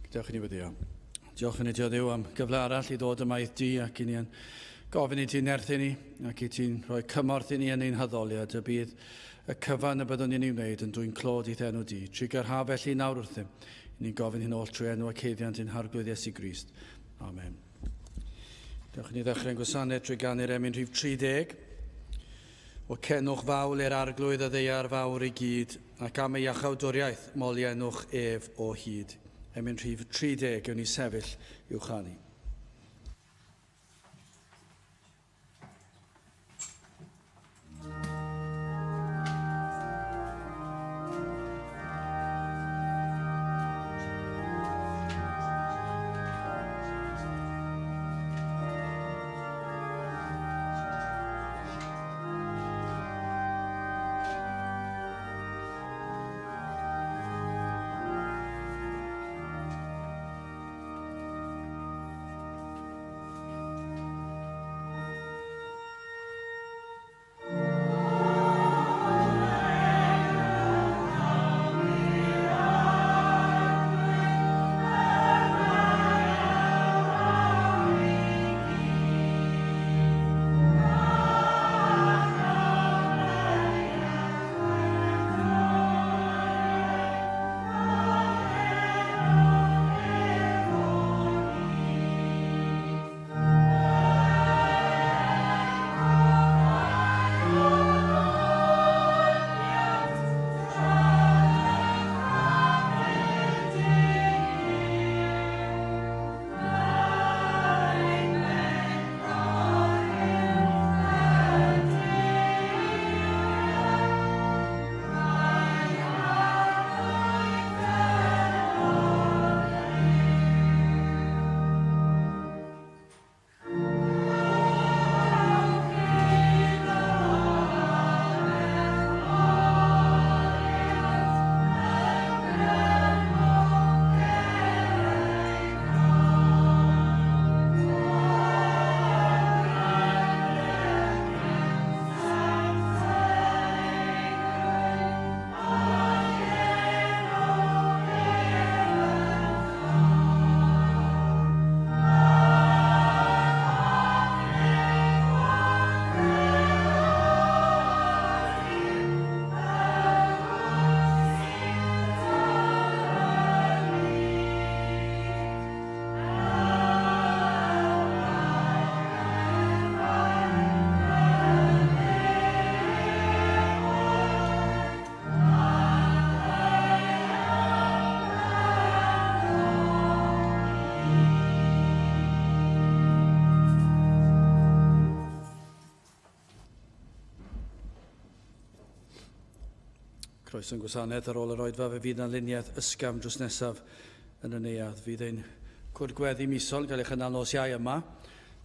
Gadewch i ni weddio. Diolch yn i ti o Dduw am gyfle arall i ddod yma i'r di ac i ni yn gofyn i ti nerthu ni ac i ti'n rhoi cymorth i ni yn ein haddoliad y bydd y cyfan y byddwn ni'n ei wneud yn dwyn clod i'th enw di. Trugarha felly nawr wrthym. I ni'n gofyn hyn oll trwy enw ac haeddiant ein Harglwydd Iesu Grist. Amen. Dewch i ni ddechrau'n gwasanaeth trwy ganu'r emyn rhif 30. O cenwch fawl i'r Arglwydd y ddaear fawr i gyd, ac am ei iachawdwriaeth moliennwch ef o hyd. Emyn rhif 30, gewn ni sefyll i'w chanu. Croeso'n gwasanaeth ar ôl yr oedfa fe fydd yna luniaeth ysgafn drws nesaf yn y neuadd. Fydd ein cwrdd gweddi misol yn cael ei chynnal nos Iau yma,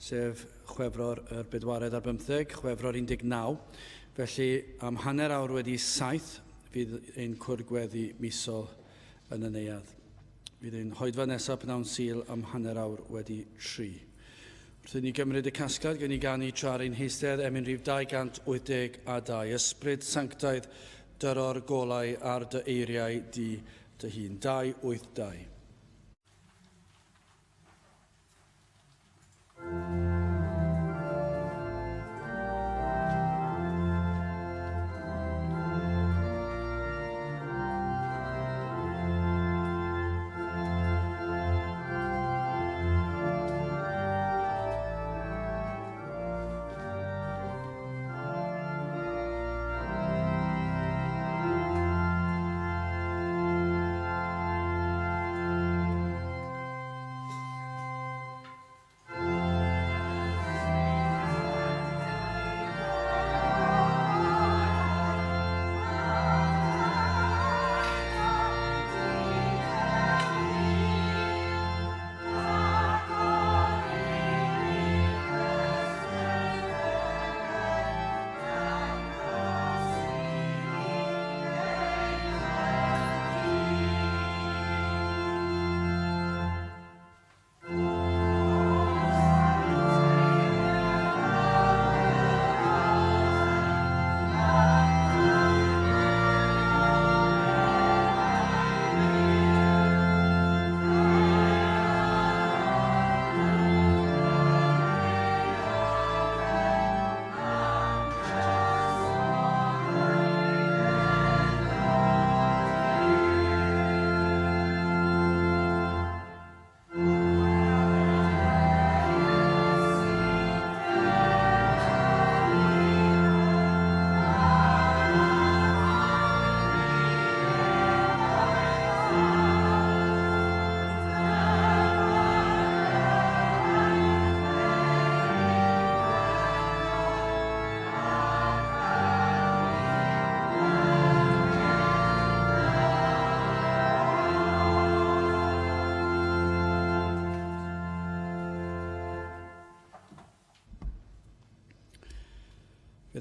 sef Chwefror yr bedwaredd ar bymtheg, Chwefror 19. Felly am 7:30 fydd ein cwrdd gweddi misol yn y neuadd. Fydd ein hoedfa nesaf pnawn Sul am 3:30. Wrth i ni gymryd y casgliad, gewn ni ganu tra ar ein heistedd emyn rhif 282, Ysbryd Sanctaidd, dyro'r golau ar dy eiriau di dy hun. 282.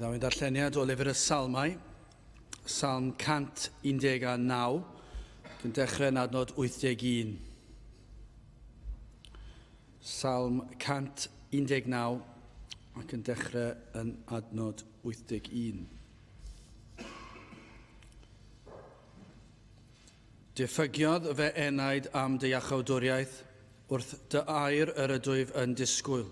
Fe ddaw ein darlleniad o lyfr y Salmau, Salm 119, ac yn dechrau yn adnod 81. Salm 119, ac yn dechrau yn adnod 81. Diffygiodd fy enaid am dy iachawdwriaeth, wrth dy air yr ydwyf yn disgwyl.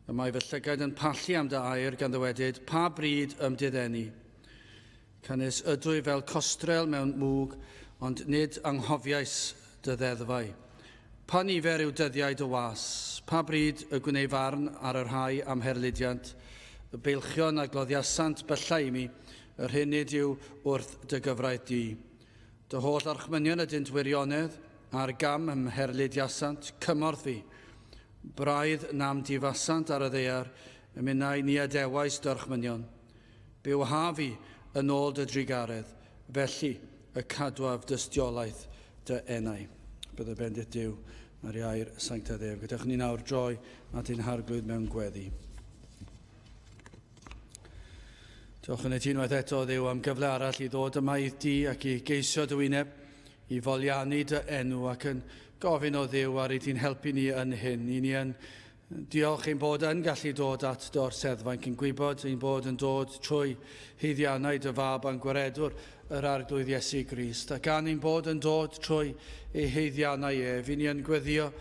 Y mae fy llygaid yn pallu am dy air, gan ddywedyd, pa bryd ym diddeni? Canys ydwyf fel costrel mewn mwg, ond nid anghofiais dy ddeddfau. Pa nifer yw dyddiau dy was? Pa bryd y gwnei farn ar y rhai am herlidiant? Y beilchion a gloddiasant byllau i mi, yr hyn nid yw wrth dy gyfraith di. Dy holl orchmynion ydynt wirionedd, a'r gam ym mherlidiasant, cymorth fi. Braidd na'm difasant ar y ddaear, y minnau ni adewais dy orchmynion. Bywha fi yn ôl dy drugaredd, felly y cadwaf dystiolaeth dy enau. Bydde bendith Duw ar ei air sanctaidd ef. Gadewch ni nawr droi at ein harglwydd mewn gweddi. Diolch yn y ti unwaith eto, Dduw, am gyfle arall i ddod yma i di ac i geisio dy wyneb, i foliannu dy enw ac yn gofyn o Dduw ar i ti'n helpu ni yn hyn. I ni yn diolch ein bod yn gallu dod at dy orseddfainc, yn gwybod ein bod yn dod trwy haeddiannau dy fab a'n gwaredwr, yr Arglwydd Iesu Grist. A gan ein bod yn dod trwy ei haeddiannau ef, i ni yn gweddio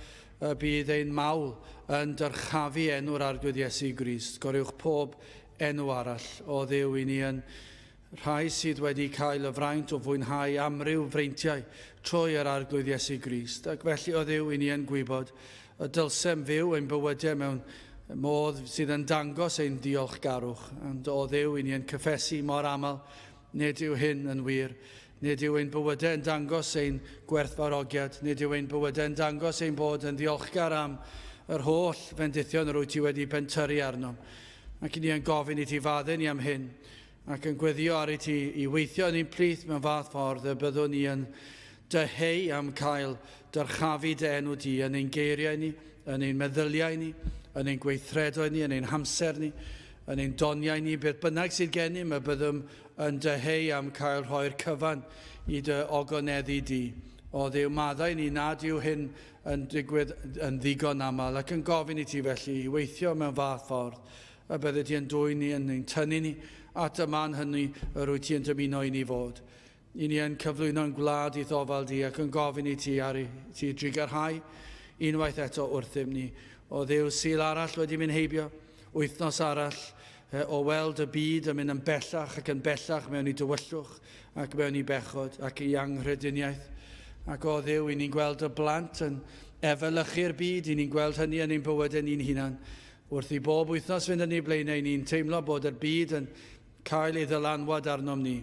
y bydd ein mawl yn dyrchafu enw'r Arglwydd Iesu Grist, goruwch pob enw arall. O Dduw, i ni yn rhai sydd wedi cael y fraint o fwynhau amryw freintiau trwy yr Arglwydd Iesu Grist, ac felly, o Dduw, i ni yn gwybod y dylsem fyw ein bywydau mewn modd sydd yn dangos ein diolchgarwch. Ond, o Dduw, i ni yn cyffesu mor aml nid yw hyn yn wir. Nid yw ein bywydau yn dangos ein gwerthfawrogiad. Nid yw ein bywydau yn dangos ein bod yn ddiolchgar am yr holl fendithion yr wyt ti wedi pentyrru arnom. Ac i ni yn gofyn i ti faddau ni am hyn, ac yn gweddio ar i ti i weithio yn ein plith mewn fath ffordd y byddwn ni yn dyheu am cael dyrchafu dy enw di yn ein geiriau ni, yn ein meddyliau ni, yn ein gweithredoedd ni, yn ein hamser ni, yn ein doniau ni, beth bynnag sydd gennym, y byddwn yn dyheu am cael rhoi'r cyfan i dy ogoneddu di. O Dduw, maddau ni nad yw hyn yn digwydd yn ddigon aml, ac yn gofyn i ti felly i weithio mewn fath ffordd y bydde ti yn dwyn ni, yn ein tynnu ni at y man hynny yr wyt ti yn dymuno i ni fod. I ni yn cyflwyno'n gwlad i'th ofal di ac yn gofyn i ti ar i ti drugarhau unwaith eto wrthym ni. O Dduw, Sul arall wedi mynd heibio, wythnos arall o weld y byd yn mynd yn bellach ac yn bellach mewn i dywyllwch ac mewn i bechod ac i anghrediniaeth. Ac o Dduw, i ni'n gweld y blant yn efelychu'r byd, i ni'n gweld hynny yn ein bywydau ni'n hunan. Wrth i bob wythnos fynd yn ei blaenau, i ni'n teimlo bod yr byd yn cael ei ddylanwad arnom ni,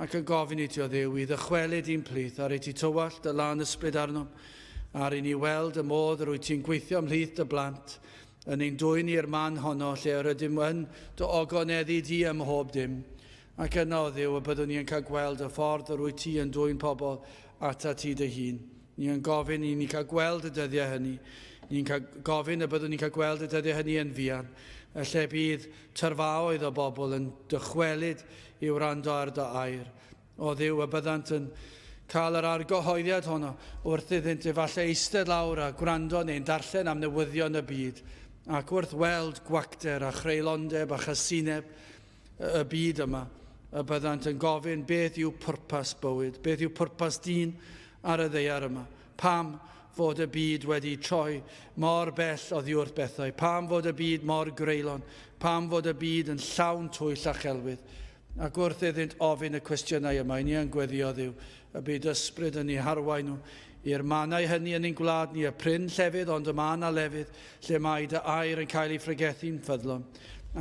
ac yn gofyn i ti, o Dduw, i ddychwelyd i'n plith, ar i ti tywallt dy lân ysbryd arnom, ar i ni weld y modd yr wyt ti'n gweithio ymhlith dy blant, yn ein dwyn i'r man honno lle yr ydym yn dy ogoneddu di ym mhob dim. Ac yna, o Dduw, y byddwn ni yn cael gweld y ffordd yr wyt ti yn dwyn pobl atat ti dy hun. Ni yn gofyn i ni cael gweld y dyddiau hynny. Ni'n cael gofyn y byddwn ni'n cael gweld y dyddiau hynny yn fuan, y lle bydd tyrfaoedd o bobl yn dychwelyd i wrando ar dy air. O Dduw, y byddant yn cael yr argyhoeddiad honno wrth iddynt efallai eistedd lawr a gwrando neu'n darllen am newyddion y byd, ac wrth weld gwacter a chreulondeb a chasineb y byd yma, y byddant yn gofyn beth yw pwrpas bywyd, beth yw pwrpas dyn ar y ddaear yma, pam fod y byd wedi troi mor bell oddi wrth bethau, pam fod y byd mor greulon, pam fod y byd yn llawn twyll a chelwydd. Ac wrth iddynt ofyn y cwestiynau yma, i ni yn gweddio Dduw, y byd ysbryd yn eu harwain nhw i'r mannau hynny yn ein gwlad ni, y prin llefydd, ond y mae 'na lefydd lle mae dy air yn cael ei phregethu'n ffyddlon,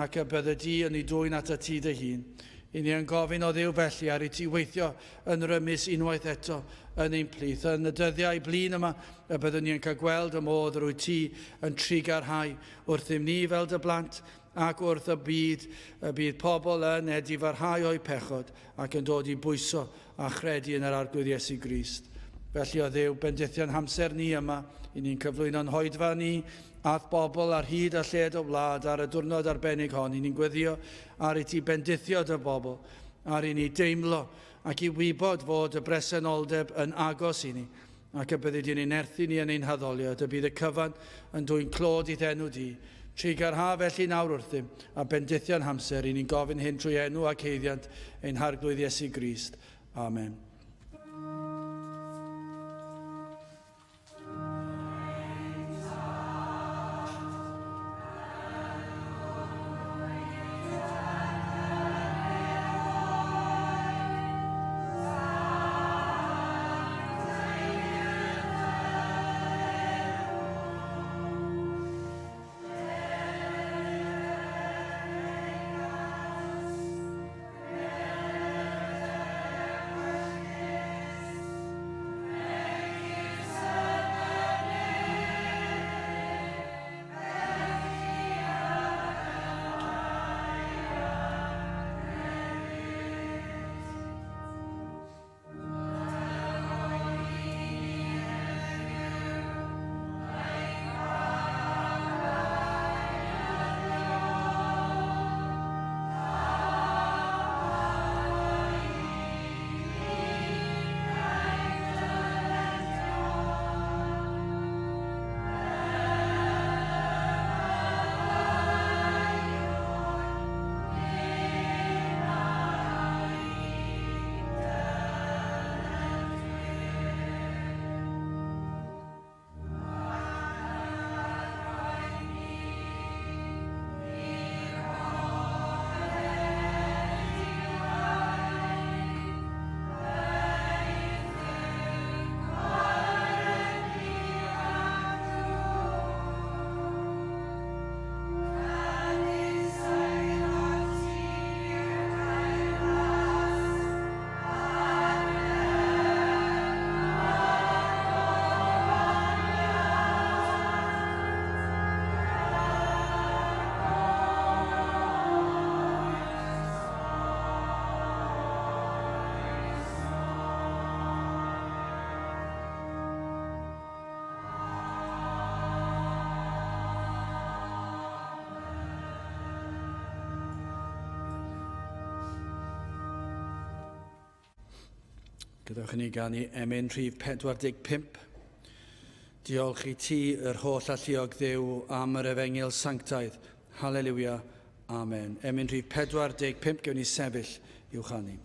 ac y bydde di yn ei dwyn atat ti dy hun. I ni yn gofyn o Dduw felly ar i ti weithio yn rymus unwaith eto yn ein plith. Yn y dyddiau blin yma y byddwn ni yn cael gweld y modd yr wyt ti yn trugarhau wrthym ni fel dy blant ac wrth y byd, y bydd pobl yn edifarhau o'u pechod ac yn dod i bwyso a chredu yn yr Arglwydd Iesu Grist. Felly o Dduw, bendithion hamser ni yma, i ni'n cyflwyno'n hoedfa ni ath bobl ar hyd a lled o wlad ar y diwrnod arbennig hon. I ni'n gweddio ar i ti bendithio dy bobl, ar i ni deimlo ac i wybod fod y bresenoldeb yn agos i ni, ac y byddi di'n ein nerthu ni yn ein haddoliad, y bydd y cyfan yn dwyn clod i'th enw di. Trugarha felly nawr wrthym, a bendithion hamser, i ni'n gofyn hyn trwy enw ac haeddiant ein Harglwydd Iesu Grist. Amen. Gadewch i ni ganu emyn rhif 45. Diolch i ti, yr holl alluog Dduw, am yr efengyl sanctaidd. Haleliwia. Amen. Emyn rhif 45, gewn ni sefyll i'w chanu.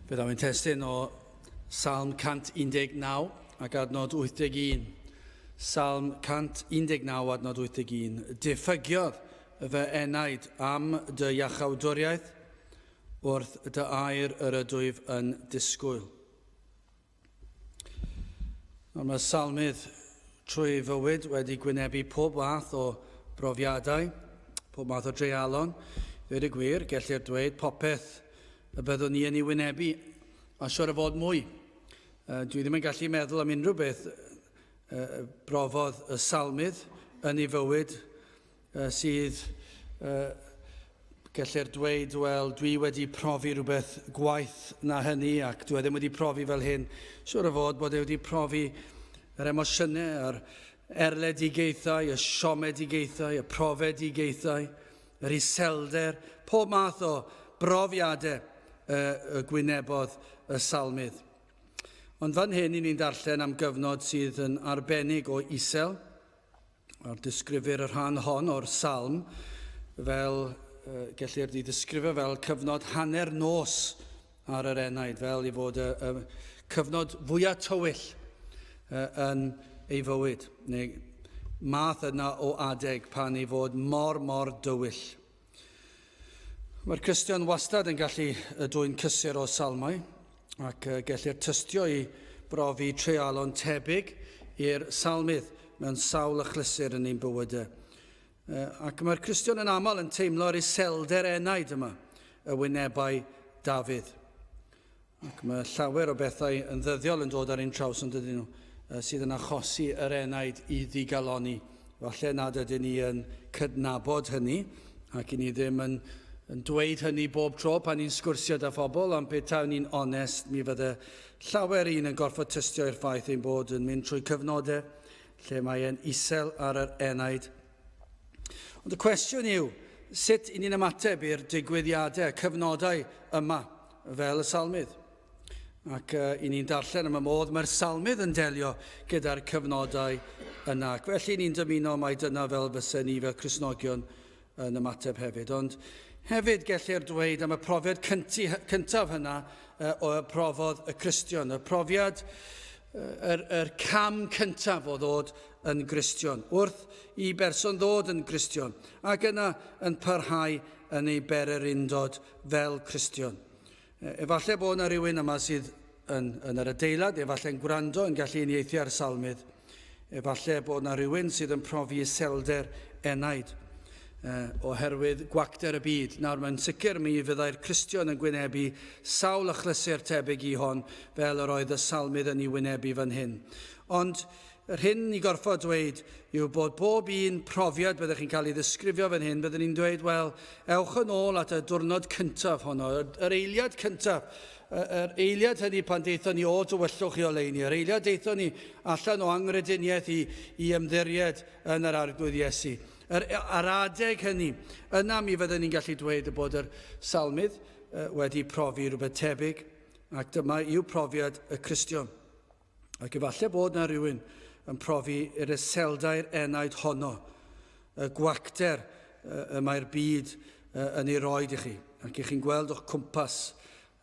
Fe ddaw ein testun o Salm 119 ac adnod 81. Salm 119 adnod 81. Diffygiodd fy enaid am dy iachawdwriaeth, wrth dy air yr ydwyf yn disgwyl. Nawr mae salmydd trwy ei fywyd wedi gwynebu pob math o brofiadau, pob math o dreialon. Ddweud y gwir, gellir dweud popeth y byddwn ni yn ei wynebu, a siwr o fod mwy. Dwi ddim yn gallu meddwl am unrhyw beth brofodd y salmydd yn ei fywyd sydd, gellir dweud, wel, dwi wedi profi rhywbeth gwaeth na hynny ac dwi e ddim wedi profi fel hyn. Siwr o fod bod e wedi profi yr emosiynau, yr erledigaethau, y siomedigaethau, y profedigaethau, yr iselder, pob math o brofiadau y gwynebodd y salmydd. Ond fan hyn, i ni'n darllen am gyfnod sydd yn arbennig o isel, A'r disgrifir y rhan hon o'r salm fel, gellir di ddisgrifio fel cyfnod hanner nos ar yr enaid, fel i fod y, y cyfnod fwyaf tywyll yn ei fywyd, neu math yna o adeg pan ei fod mor, mor dywyll. Mae'r Cristion wastad yn gallu dwyn cysur o salmau, ac gellir tystio i brofi treialon tebyg i'r salmydd mewn sawl achlysur yn ein bywydau. Ac mae'r Cristion yn aml yn teimlo'r iselder enaid yma, y wynebau Dafydd. Ac mae llawer o bethau yn ddyddiol yn dod ar ein traws ond ydyn nhw, sydd yn achosi yr enaid i ddigalonni. Falle nad ydyn ni yn cydnabod hynny, ac i ni ddim yn, yn dweud hynny bob tro pan ni'n sgwrsio da phobl, ond pe tawn ni'n onest, mi fydde llawer un yn gorfod tystio i'r ffaith ein bod yn mynd trwy cyfnodau lle mae e'n isel ar yr enaid. Ond y cwestiwn yw, sut i ni'n ymateb i'r digwyddiadau, cyfnodau yma, fel y salmydd? Ac uh, i ni'n darllen am y modd mae'r salmydd yn delio gyda'r cyfnodau yna. Ac felly ni'n dymuno mai dyna fel fyse ni fel Cristnogion yn ymateb hefyd. Ond hefyd gellir dweud am y profiad cynti, cyntaf hynna uh, o profodd y Cristion, y profiad, yr, yr cam cyntaf o ddod yn Gristion, wrth i berson ddod yn Gristion, ac yna yn parhau yn ei bererindod fel Cristion. Efallai bod yna rhywun yma sydd yn, yn yr adeilad, efallai'n gwrando, yn gallu uniaethu â'r salmydd. Efallai bod yna rhywun sydd yn profi iselder enaid eh, oherwydd gwacter y byd. Nawr, mae'n sicr mi fyddai'r Cristion yn gwynebu sawl achlysur tebyg i hon fel yr oedd y salmydd yn ei wynebu fan hyn. Ond Yr hyn ni gorfod dweud yw bod bob un profiad byddech chi'n cael ei ddisgrifio fan hyn, byddwn ni'n dweud, wel, ewch yn ôl at y diwrnod cyntaf honno, yr eiliad cyntaf, yr eiliad hynny pan deithon ni o dywyllwch i oleuni, yr eiliad deithon ni allan o angrediniaeth i, i ymddiried yn yr Arglwydd Iesu. Yr, ar adeg hynny, yna mi fyddwn ni'n gallu dweud y bod yr salmydd wedi profi rhywbeth tebyg, ac dyma yw profiad y Cristion. Ac efallai bod na rhywun yn profi yr iseldair enaid honno, y gwacter y mae'r byd yn ei roed i chi, ac i chi'n gweld o'ch cwmpas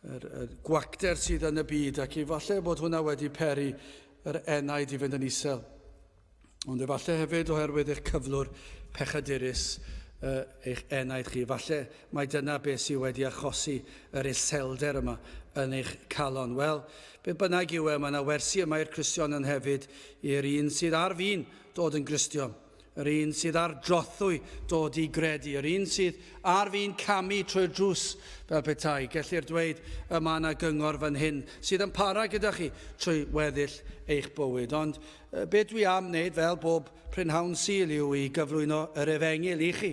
yr, yr gwacter sydd yn y byd, ac efallai bod hwnna wedi peri yr enaid i fynd yn isel. Ond efallai hefyd oherwydd eich cyflwr pechadurus eich enaid chi. Falle mai dyna beth sydd wedi achosi yr iselder yma yn eich calon. Wel, beth bynnag yw e, mae yna wersi yma i'r Cristion hefyd, i'r un sydd ar fin dod yn Gristion, yr un sydd ar drothwy dod i gredu, yr un sydd ar fin camu trwy'r drws fel petai. Gellir dweud y mae yna gyngor fan hyn sydd yn para gyda chi trwy weddill eich bywyd. Ond Be dwi am wneud fel bob prynhawn Sul yw i gyflwyno yr efengyl i chi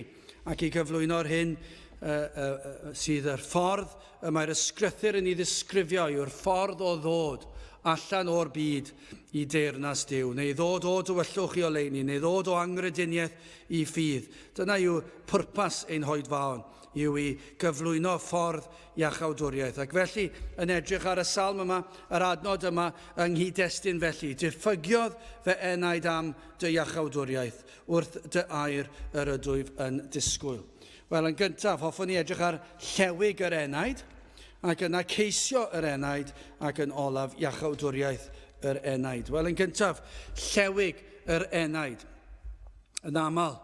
ac i gyflwyno'r hyn uh, uh, sydd yr ffordd y mae'r ysgrythur yn ei ddisgrifio yw'r ffordd o ddod allan o'r byd i deyrnas Duw, neu ddod o dywyllwch i oleuni, neu ddod o angrediniaeth i ffydd. Dyna yw pwrpas ein hoedfaon, yw i gyflwyno ffordd iachawdwriaeth. Ac felly, yn edrych ar y salm yma, yr adnod yma, yng nghyd-destun felly, diffygiodd fy enaid am dy iachawdwriaeth, wrth dy air yr ydwyf yn disgwyl. Wel, yn gyntaf, hoffwn i edrych ar llewig yr enaid, ac yna ceisio yr enaid, ac yn olaf iachawdwriaeth yr enaid. Wel, yn gyntaf, llewig yr enaid. Yn aml,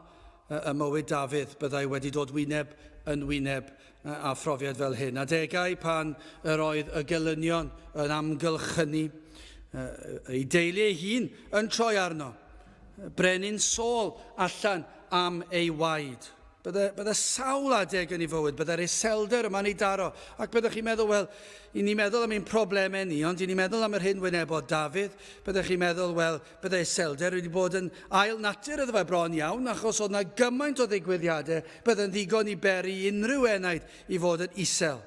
y mywyd Dafydd byddai wedi dod wyneb yn wyneb â phrofiad fel hyn. Adegau pan yr oedd y gelynion yn amgylchynu, ei deulu ei hun yn troi arno. Brenin Saul allan am ei waed. Bydde, bydde sawl adeg yn ei fywyd, bydde'r iselder yma'n ei daro. Ac byddech chi'n meddwl, wel, i ni meddwl am ein problemau ni, ond i ni meddwl am yr hyn wynebodd Dafydd, byddech chi'n meddwl, wel, bydde iselder wedi bod yn ail natur iddo fe bron iawn, achos oedd yna gymaint o ddigwyddiadau, bydde'n ddigon i beri unrhyw enaid i fod yn isel.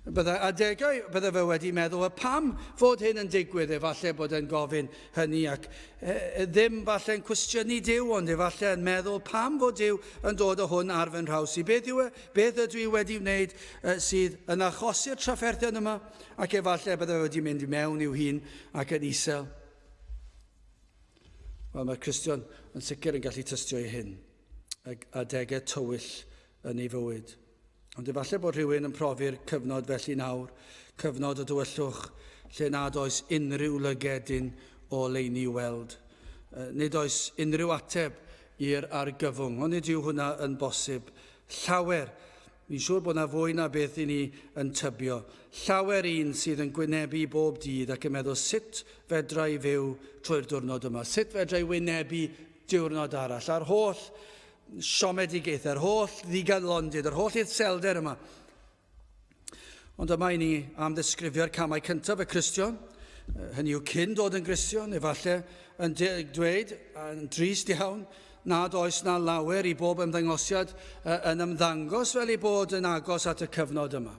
Bydde adegau, bydde fe wedi meddwl, y pam fod hyn yn digwydd, efallai bod e'n gofyn hynny ac e, e, ddim falle'n cwestiynu Duw, ond efallai yn meddwl pam fod Duw yn dod â hwn ar fy nhraws i. Beth yw e? Beth ydw i wedi wneud e, sydd yn achosi'r trafferthion yma? Ac efallai bydde fe wedi mynd i mewn i'w hun ac yn isel. Wel, mae'r Cristion yn sicr yn gallu tystio i hyn, adegau tywyll yn ei fywyd. Ond efallai bod rhywun yn profi'r cyfnod felly nawr, cyfnod o dywyllwch lle nad oes unrhyw lygedyn o oleuni i'w weld. Nid oes unrhyw ateb i'r argyfwng, ond nid yw hwnna yn bosib. Llawer, fi'n siŵr bod yna fwy na beth i ni yn tybio, llawer un sydd yn gwynebu bob dydd ac yn meddwl sut fedra i fyw trwy'r diwrnod yma, sut fedra i wynebu diwrnod arall, a'r holl siomedigaethau, yr holl ddigalondid, yr holl iselder yma. Ond yma i ni am ddisgrifio'r camau cyntaf y Cristion, hynny yw cyn dod yn Gristion, efallai yn dweud, yn drist iawn, nad oes na lawer i bob ymddangosiad yn ymddangos fel ei bod yn agos at y cyfnod yma.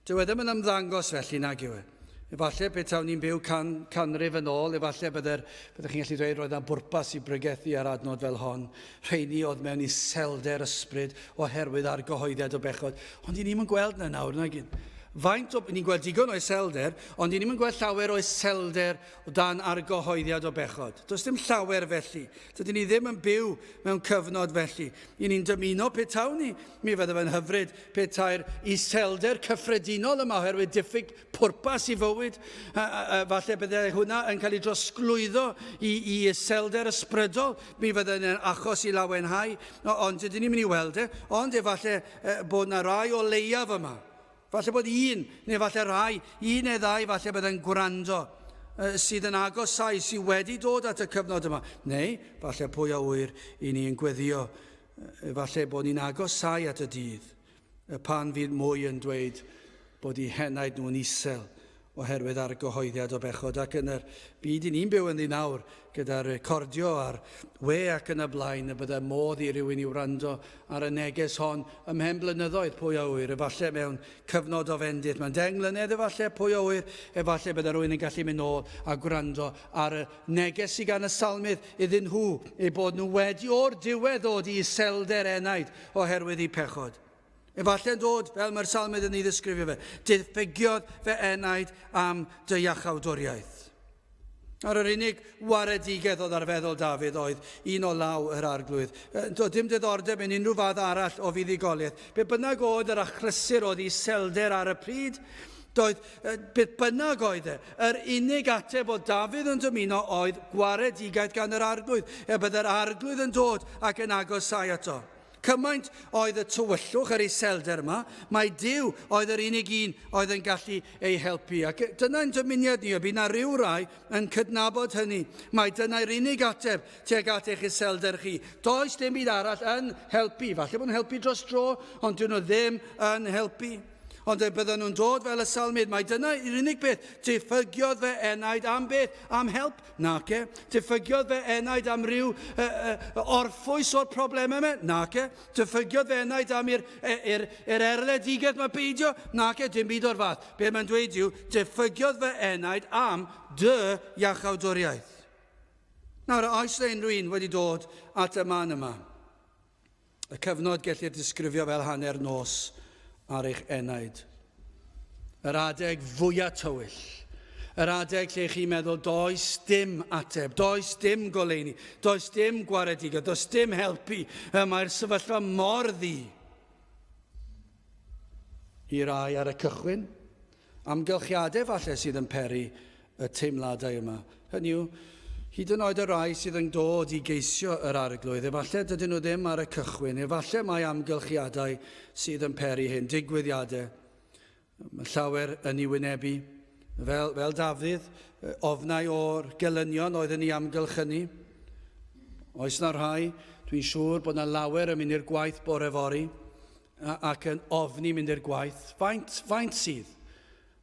Dyw e ddim yn ymddangos felly, nag yw e? Efallai pe tawn ni'n byw can, canrif yn ôl, efallai bydde'r, byddech chi'n gallu dweud roedd yna bwrpas i brygethu ar adnod fel hon. Rheini oedd mewn iselder ysbryd oherwydd argyhoeddiad o bechod. Ond i ni'm yn gweld na nawr, nag un. Faint o, ni'n gweld digon o iselder, ond i ni'm yn gweld llawer o iselder o dan argyhoeddiad o bechod. Does dim llawer felly. Dydyn ni ddim yn byw mewn cyfnod felly. I ni'n dymuno pe tawn ni, mi fydde fe'n hyfryd petai'r iselder cyffredinol yma oherwydd diffyg pwrpas i fywyd, a, a, a, falle byddai hwnna yn cael ei drosglwyddo i, i iselder ysbrydol, mi fyddai'n achos i lawenhau, ond dydyn ni'n mynd i weld e, ond efallai bod na rai o leiaf yma. Falle bod un, neu falle rai, un neu ddau falle byddai'n gwrando sydd yn agosau, sydd wedi dod at y cyfnod yma. Neu, falle pwy a ŵyr i ni yn gweddio Efallai bod ni'n agosáu at y dydd y pan fydd mwy yn dweud bod eu henaid nhw'n isel oherwydd argyhoeddiad o bechod ac yn yr byd i ni'n byw ynddi nawr gyda'r recordio a'r we ac yn y blaen y byddai modd i rywun i wrando ar y neges hon ymhen blynyddoedd pwy a ŵyr efallai mewn cyfnod o fendith mewn 10 mlynedd efallai pwy a ŵyr efallai byddai rhywun yn gallu mynd nôl a gwrando ar y neges sydd gan y salmydd iddyn nhw eu bod nhw wedi o'r diwedd ddod i iselder enaid oherwydd eu pechod. Efallai'n dod, fel mae'r salmydd yn ei ddisgrifio fe, diffygiodd fy enaid am dy iachawdwriaeth. Ar yr unig waredigaeth oedd ar feddwl Dafydd oedd un o law yr arglwydd. Doedd dim diddordeb yn unrhyw fath arall o fuddugoliaeth. Be bynnag oedd yr achlysur oedd iselder ar y pryd, doedd Beth bynnag oedd e, yr unig ateb oedd Dafydd yn dymuno oedd gwaredigaeth gan yr arglwydd, er byddai'r arglwydd yn dod ac yn agosáu ato. Cymaint oedd y tywyllwch, yr iselder yma, mai Duw oedd yr unig un oedd yn gallu ei helpu. Ac dyna'n dymuniad ni, y bydd na ryw rai yn cydnabod hynny, mai dyna'r unig ateb tuag at eich iselder chi. Does dim byd arall yn helpu. Falle bod nhw'n helpu dros dro, ond dyn nhw ddim yn helpu. Ond y bydden nhw'n dod fel y salmydd, mai dyna yr unig beth. Diffygiodd fy enaid am beth? Am help? Nace. Diffygiodd fy enaid am ryw uh, uh, orffwys o'r problemau yma? Nace. Diffygiodd fy enaid am i'r er, er erledigaeth mae beidio? Nace, dim byd o'r fath. Be mae'n dweud yw, diffygiodd fy enaid am dy iachawdwriaeth. Nawr, a oes yna unrhyw un wedi dod at y man yma? Y cyfnod gellir disgrifio fel hanner nos ar eich enaid. Yr adeg fwyaf tywyll. Yr adeg lle chi'n meddwl does dim ateb, does dim goleuni, does dim gwaredigaeth, does dim helpu. Mae'r sefyllfa mor ddu. I rai ar y cychwyn, amgylchiadau falle sydd yn peri y teimladau yma. Hynny yw, hyd yn oed y rai sydd yn dod i geisio yr arglwydd, efallai dydyn nhw ddim ar y cychwyn, efallai mae amgylchiadau sydd yn peri hyn, digwyddiadau. Mae llawer yn ei wynebu. Fel, fel Dafydd, ofnau o'r gelynion oedd yn ei amgylchynu. Oes na rhai, dwi'n siŵr bod na lawer yn mynd i'r gwaith bore fory ac yn ofni mynd i'r gwaith. Faint, faint sydd?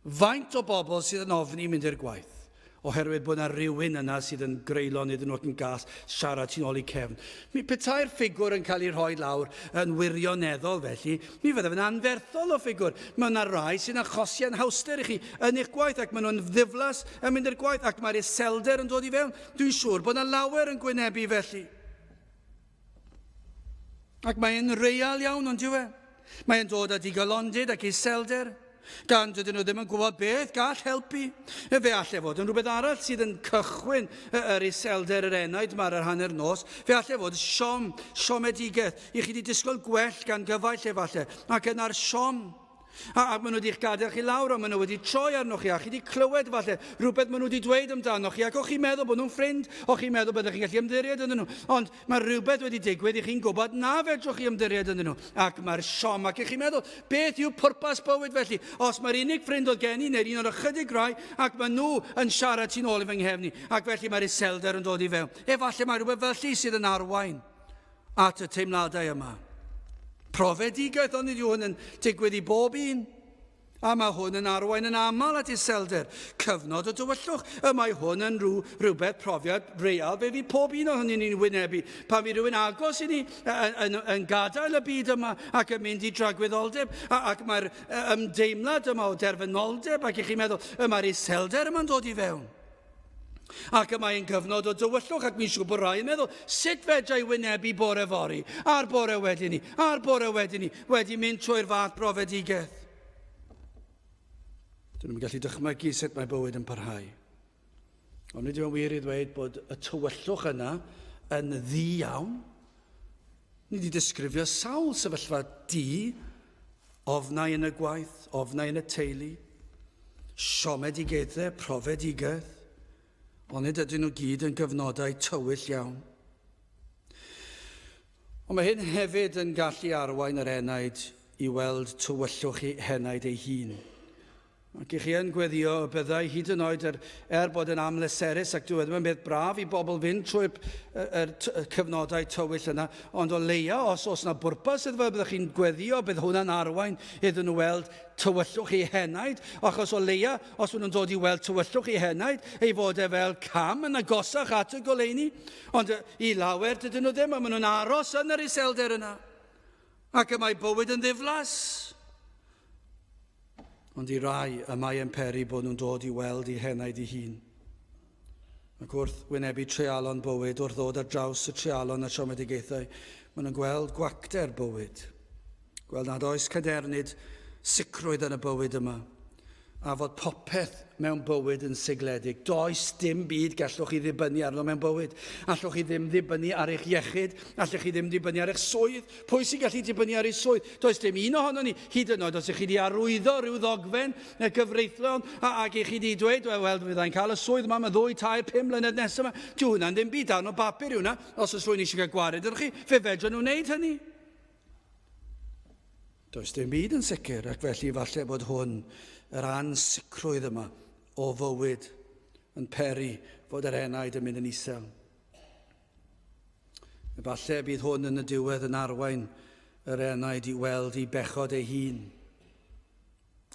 Faint o bobl sydd yn ofni mynd i'r gwaith? Oherwydd bod yna rywun yna sydd yn greulon iddyn nhw ac yn gas siarad tu ôl i cefn. Mi petai'r ffigwr yn cael ei rhoi lawr yn wirioneddol felly, mi fydde fe'n anferthol o ffigwr. Mae yna rai sy'n achosi anhawster i chi yn eich gwaith ac maen nhw'n ddiflas yn mynd i'r gwaith ac mae'r iselder yn dod i fewn. Dwi'n siŵr bod yna lawer yn gwynebu felly. Ac mae'n real iawn, ond yw e? Mae'n dod â digalondid ac iselder, gan dydyn nhw ddim yn gwybod beth gall helpu. Fe allai fod yn rhywbeth arall sydd yn cychwyn yr iselder yr enaid yma ar yr hanner nos. Fe allai fod siom, siomedigaeth. I chi wedi disgwyl gwell gan gyfaill efallai, ac yna'r siom. A, ac maen nhw wedi'ch gadael chi lawr, a maen nhw wedi troi arnoch chi, a chi wedi clywed falle rhywbeth maen nhw wedi dweud amdanoch chi, ac o'ch chi'n meddwl bod nhw'n ffrind, o'ch chi'n meddwl byddech chi'n gallu ymddiried ynddyn nhw. Ond mae rhywbeth wedi digwydd i chi'n gwybod na fedrwch chi ymddiried ynddyn nhw. Ac mae'r siom, ac i chi'n meddwl, beth yw pwrpas bywyd felly? Os mae'r unig ffrind oedd gen i, neu'r un o'r ychydig rai, ac maen nhw yn siarad tu'n ôl i fy nghefn i, ac felly mae'r iselder yn dod i fewn. Efallai mae rhywbeth felly sydd yn arwain at y teimladau yma. Profedigaeth, ond nid yw hwn yn digwydd i bob un. A mae hwn yn arwain yn aml at iselder, cyfnod o dywyllwch. Y mae hwn yn rhyw, rhywbeth profiad real fe fydd pob un ohonyn ni'n wynebu. Pan fydd rhywun agos i ni yn, yn, yn gadael y byd yma ac yn mynd i dragwyddoldeb, ac mae'r ymdeimlad yma o derfynoldeb ac i chi'n meddwl, y mae'r iselder yma'n dod i fewn. Ac y mae'n gyfnod o dywyllwch ac mi'n siŵr bod rai yn meddwl, sut fedra i wynebu bore fory, a'r bore wedyn ni, a'r bore wedyn ni, wedi mynd trwy'r fath brofedigaeth. Dyn nhw'n gallu dychmygu sut mae bywyd yn parhau. Ond nid yw'n wir i ddweud bod y tywyllwch yna yn ddu iawn. Ni wedi disgrifio sawl sefyllfa du, ofnau yn y gwaith, ofnau yn y teulu, siomedigaethau, profedigaeth, ond nid ydyn nhw gyd yn gyfnodau tywyll iawn. Ond mae hyn hefyd yn gallu arwain yr enaid i weld tywyllwch ei henaid ei hun. Ac i chi yn gweddio y byddai hyd yn oed er, er bod yn amleserus ac dyw e ddim yn beth braf i bobl fynd trwy'r y, y, y cyfnodau tywyll yna, ond o leia os oes yna bwrpas iddo fe, byddwch chi'n gweddio, bydd hwnna'n arwain iddyn nhw weld tywyllwch eu henaid, achos o leia, os maen nhw'n dod i weld tywyllwch eu henaid, ei fod e fel cam yn agosach at y goleuni, ond i lawer dydyn nhw ddim, a maen nhw'n aros yn yr iselder yna. Ac y mae bywyd yn ddiflas. Ond i rai y mae e'n peri bod nhw'n dod i weld eu henaid eu hun. Ac wrth wynebu treialon bywyd, wrth ddod ar draws y treialon a siomedigaethau, maen nhw'n gweld gwacter bywyd. Gweld nad oes cadernid sicrwydd yn y bywyd yma a fod popeth mewn bywyd yn sigledig. Does dim byd gallwch chi ddibynnu arno mewn bywyd. Allwch chi ddim ddibynnu ar eich iechyd, allwch chi ddim dibynnu ar eich swydd. Pwy sy'n gallu dibynnu ar ei swydd? Does dim un ohono ni, hyd yn oed os ych chi wedi arwyddo rhyw ddogfen neu gyfreithlon ac ych chi wedi dweud, wel, wel, fyddai'n cael y swydd yma am y ddwy, tair, pum mlynedd nesaf yma. Dyw hwnna'n ddim byd, darn o bapur yw hwnna. Os oes rhywun eisiau cael gwared arnoch chi, fe fedrwn nhw wneud hynny. Does dim byd yn sicr, ac felly falle bod hwn, yr ansicrwydd yma o fywyd, yn peri fod yr enaid yn mynd yn isel. Efallai bydd hwn yn y diwedd yn arwain yr enaid i weld ei bechod ei hun.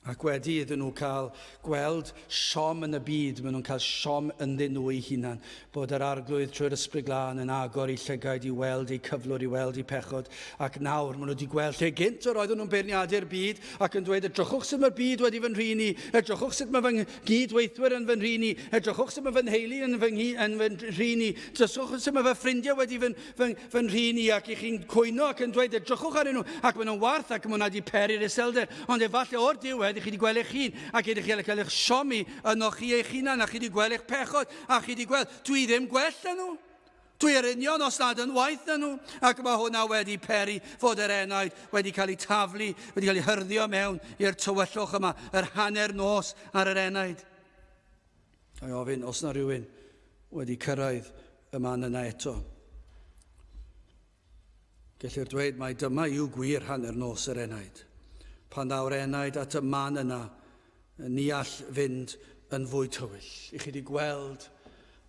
Ac wedi iddyn nhw cael gweld siom yn y byd, maen nhw'n cael siom ynddyn nhw eu hunan, bod yr Arglwydd trwy'r Ysbryd Glân yn agor eu llygaid i weld eu cyflwr, i weld eu pechod. Ac nawr maen nhw wedi gweld lle gynt yr oedden nhw'n beirniadu'r byd ac yn dweud, edrychwch sut mae'r byd wedi fy nhrin i, edrychwch sut mae fy nghydweithwyr yn fy nhrin i, edrychwch sut mae fy nheulu yn fy, yn fy nhrin i, drychwch sut mae fy ffrindiau wedi fy, fy, fy nhrin i ac i chi'n cwyno ac yn dweud edrychwch arnyn nhw ac maen nhw'n warth ac maen nhw wedi peri'r iselder. Ond efallai o'r diwedd i chi wedi gweld eich hun ac ydych chi wedi cael eich siomi yno chi eich hunan a chi wedi gweld eich pechod a chi wedi gweld dwi ddim gwell na nhw. Dwi yr union os nad yn waeth na nhw, ac mae hwnna wedi peri fod yr enaid wedi cael ei taflu, wedi cael ei hyrddio mewn i'r tywyllwch yma, yr hanner nos ar yr enaid. A i ofyn, os na rhywun wedi cyrraedd y man yna eto. Gellir dweud mai dyma yw gwir hanner nos yr enaid. Pan ddaw'r enaid at y man yna, ni all fynd yn fwy tywyll. I chi wedi gweld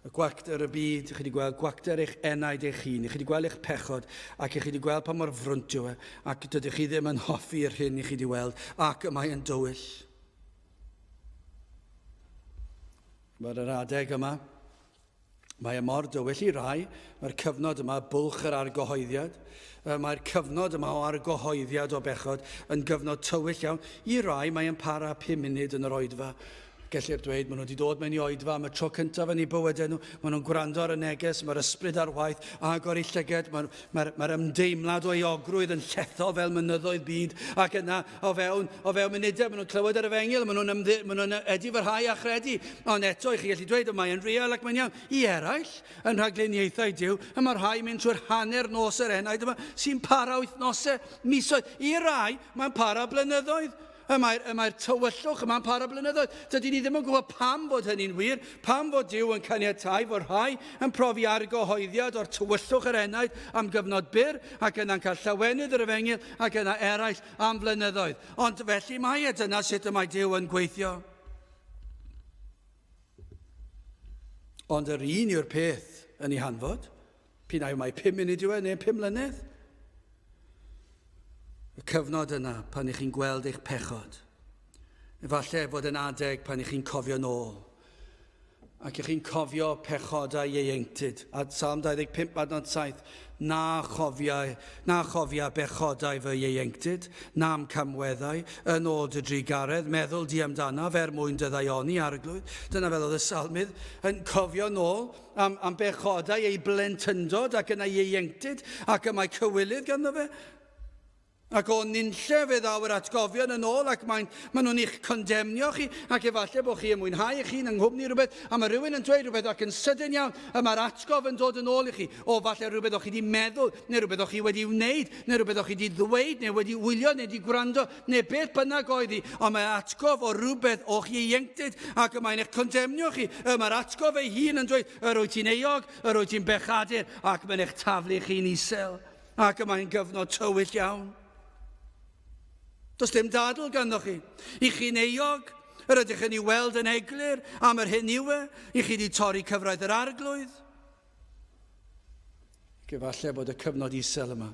y gwacter y byd, i chi wedi gweld gwacter eich enaid eich hun, i chi wedi gweld eich pechod, ac i chi wedi gweld pa mor frwnt yw e, ac dydych chi ddim yn hoffi'r hyn i chi wedi weld, ac y mae yn dywyll. Mae'r adeg yma, Mae e mor dywyll i rai, mae'r cyfnod yma, bwlch yr argyhoeddiad, mae'r cyfnod yma o argyhoeddiad o bechod yn gyfnod tywyll iawn. I rai, mae'n para pum munud yn yr oedfa. Gellir dweud, maen nhw wedi dod mewn i oedfa am y tro cyntaf yn eu bywydau nhw, maen nhw'n gwrando ar y neges, mae'r ysbryd ar waith, agor eu llyged, mae'r mae, mae ymdeimlad o euogrwydd yn lletho fel mynyddoedd byd, ac yna o fewn, o fewn munudau, maen nhw'n clywed yr efengyl, maen nhw'n ymddi, maen nhw'n edifarhau a chredu. Ond eto, i chi gallu dweud, mae'n real ac mae'n iawn. I eraill, yn rhagluniaethau Duw, y mae rhai mynd trwy'r hanner nos yr enaid yma, sy'n para wythnosau, misoedd. I rai, mae'n para blynyddoedd. Y mae'r, y mae'r tywyllwch yma'n para blynyddoedd. Dydyn ni ddim yn gwybod pam fod hynny'n wir, pam fod Duw yn caniatáu fod rhai yn profi argyhoeddiad o'r tywyllwch yr enaid am gyfnod byr ac yna'n cael llawenydd yr efengyl ac yna eraill am flynyddoedd. Ond felly mae e, dyna sut y mae Duw yn gweithio. Ond yr un yw'r peth yn ei hanfod, p'un ai mae 5 munud yw e neu 5 mlynedd. Y cyfnod yna pan ych chi'n gweld eich pechod. Efallai fod yn adeg pan ych chi'n cofio nôl ac ych chi'n cofio pechodau ieuenctid. A Salm 25 adnod 7, na chofia, na chofia bechodau fy ieuenctid, na'm camweddau, yn ôl dy drugaredd, meddwl di amdanaf er mwyn dy ddaioni, Arglwydd. Dyna fel oedd y salmydd yn cofio nôl am, am bechodau ei blentyndod ac yna ieuenctid, ac y mae cywilydd ganddo fe. Ac o nunlle fe ddaw yr atgofion yn ôl ac mae'n, maen nhw'n eich condemnio chi ac efallai bod chi yn mwynhau eich hun yng nghwmni rhywbeth a mae rhywun yn dweud rhywbeth ac yn sydyn iawn y mae'r atgof yn dod yn ôl i chi o falle rhywbeth o'ch chi wedi meddwl neu rhywbeth o'ch chi wedi wneud neu rhywbeth o'ch chi wedi ddweud neu wedi wylio neu wedi gwrando neu beth bynnag oedd hi ond mae atgof o rhywbeth o'ch ieuenctid ac y mae'n eich condemnio chi y mae'r atgof ei hun yn dweud yr wyt ti'n euog yr wyt ti'n bechadur ac mae'n eich taflu chi'n isel. Ac y mae'n gyfnod tywyll iawn. Does dim dadl ganddo chi. I chi'n euog, yr ydych yn ei weld yn eglur am yr hyn yw e, i chi wedi torri cyfraith yr arglwydd. Ac efallai bod y cyfnod isel yma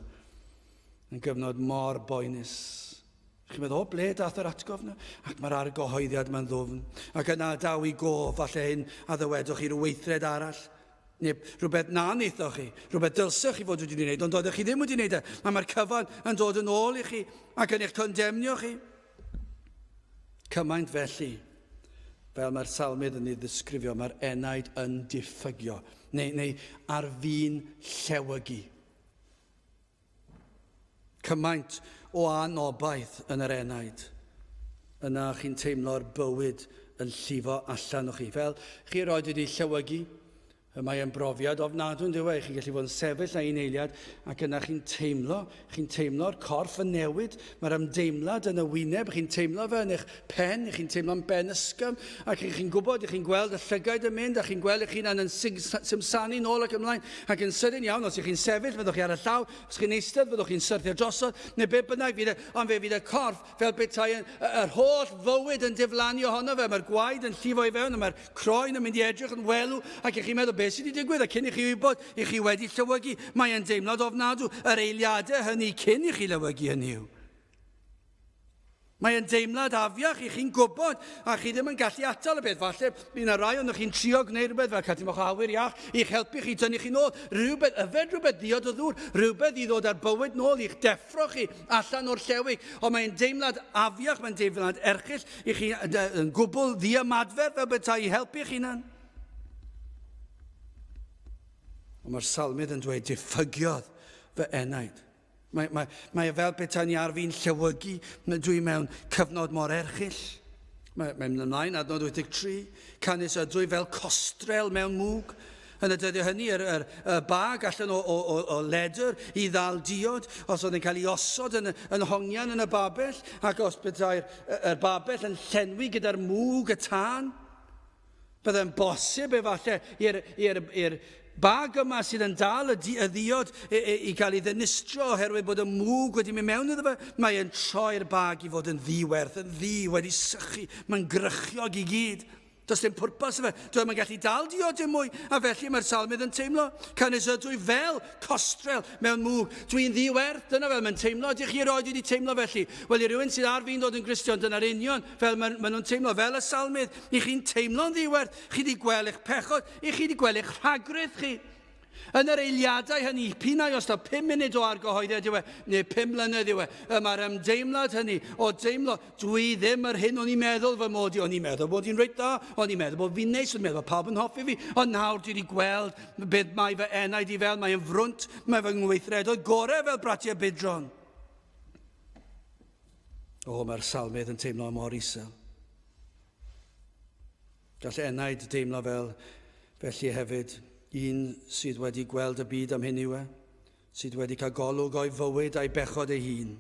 yn gyfnod mor boenus. Chi'n meddwl, o ble dath yr atgof yna? Ac mae'r argyhoeddiad yma'n ddwfn. Ac yna daw i gof, falle hyn a ddywedwch chi rhyw weithred arall. Neu rhywbeth na wnaethoch chi, rhywbeth dylsech chi fod wedi wneud, ond doeddech chi ddim wedi wneud e. A mae'r cyfan yn dod yn ôl i chi ac yn eich condemnio chi. Cymaint felly, fel mae'r salmydd yn ei ddisgrifio, mae'r enaid yn diffygio, neu, neu ar fin llewygu. Cymaint o anobaith yn yr enaid. Yna chi'n teimlo'r bywyd yn llifo allan o chi. Fel chi erioed wedi llewygu, mae e'n brofiad ofnadwy yn dyw e, chi'n gallu fod yn sefyll na un eiliad ac yna chi'n teimlo, chi'n teimlo'r corff yn newid, mae'r ymdeimlad yn y wyneb, chi'n teimlo fe yn eich pen, chi'n teimlo'n ben ysgafn ac chi'n gwybod, chi'n gweld y llygaid yn mynd a chi'n gweld eich hunan yn simsanu nôl ac ymlaen ac yn sydyn iawn, os ych chi'n sefyll, fyddwch chi ar y llawr, Os chi'n eistedd, fyddwch chi'n syrthio drosodd, neu be bynnag fydd e, ond fe fydd y corff fel petai yn, yr holl fywyd yn diflannu ohono fe. Mae'r gwaed yn llifo i fewn, a mae'r croen yn mynd i edrych yn welw, ac ych chi'n meddwl beth sydd wedi digwydd, a cyn i chi wybod, i chi wedi llywygu. Mae e'n deimlad ofnadw, yr eiliadau hynny cyn i chi lywygu hynny yw. Mae e'n deimlad afiach i chi'n gwybod, a chi ddim yn gallu atal y peth. Falle bydd yna rai ohonoch chi'n trio gwneud rhywbeth fel cadw moch awyr iach i'ch helpu chi, tynnu chi nôl, rhywbeth, yfed rhywbeth, diod o ddŵr, rhywbeth i ddod â'r bywyd nôl i'ch deffro chi allan o'r llewig. Ond mae'n deimlad afiach, mae'n deimlad erchyll i chi yn gwbl ddiymadferth fel petai i helpu eich hunan. Ond mae'r salmydd yn dweud, diffygiodd fy enaid. Mae, mae, mae e fel petai ni ar fi'n llewygu, dwi mewn cyfnod mor erchyll. Mae, mae'n mynd ymlaen, adnod 83, canys ydw i fel costrel mewn mwg. Yn y dyddiau hynny, yr, yr, y bag allan o, o, o, o ledr i ddal diod, os oedd yn cael ei osod yn, yn hongian yn y babell, ac os byddai'r yr babell yn llenwi gyda'r mwg y tân, byddai'n bosib efallai i'r, i'r, i'r bag yma sydd yn dal y, di, y ddiod i, i, i gael ei ddinistro oherwydd bod y mwg wedi mynd mewn iddo fe, mae'n troi'r bag i fod yn ddiwerth, yn ddi, wedi sychu, mae'n grychiog i gyd. Does dim pwrpas iddo fe. Dwi ddim yn gallu dal diod dim mwy, a felly mae'r salmydd yn teimlo. Canys ydw i fel costrel mewn mwg. Dwi'n ddi-werth, dyna fel mae'n teimlo. Ydych chi erioed wedi teimlo felly? Wel, i rywun sydd ar fin dod yn Gristion, dyna'r union fel maen, maen nhw'n teimlo. Fel y salmydd, i chi'n teimlo'n ddi-werth. Chi wedi gweld eich pechod, i chi wedi gweld eich rhagrith chi. Yn yr eiliadau hynny, p'un ai os taw pum munud o argyhoeddiad yw e, neu 5 mlynedd yw e, y mae'r ymdeimlad hynny o deimlo, dwi ddim yr hyn o'n i'n meddwl fy mod i, o'n i'n meddwl bod i'n reit dda, o'n i'n meddwl bod fi'n neis, o'n i'n meddwl bod pawb yn hoffi fi, ond nawr dwi wedi gweld beth mae fy enaid i fel, mae'n frwnt, mae fy ngweithredoedd gorau fel bratiau budron. O, mae'r salmydd yn teimlo mor isel. Gall enaid deimlo fel felly hefyd, un sydd wedi gweld y byd am hyn yw e, sydd wedi cael golwg o'i fywyd a'i bechod ei hun,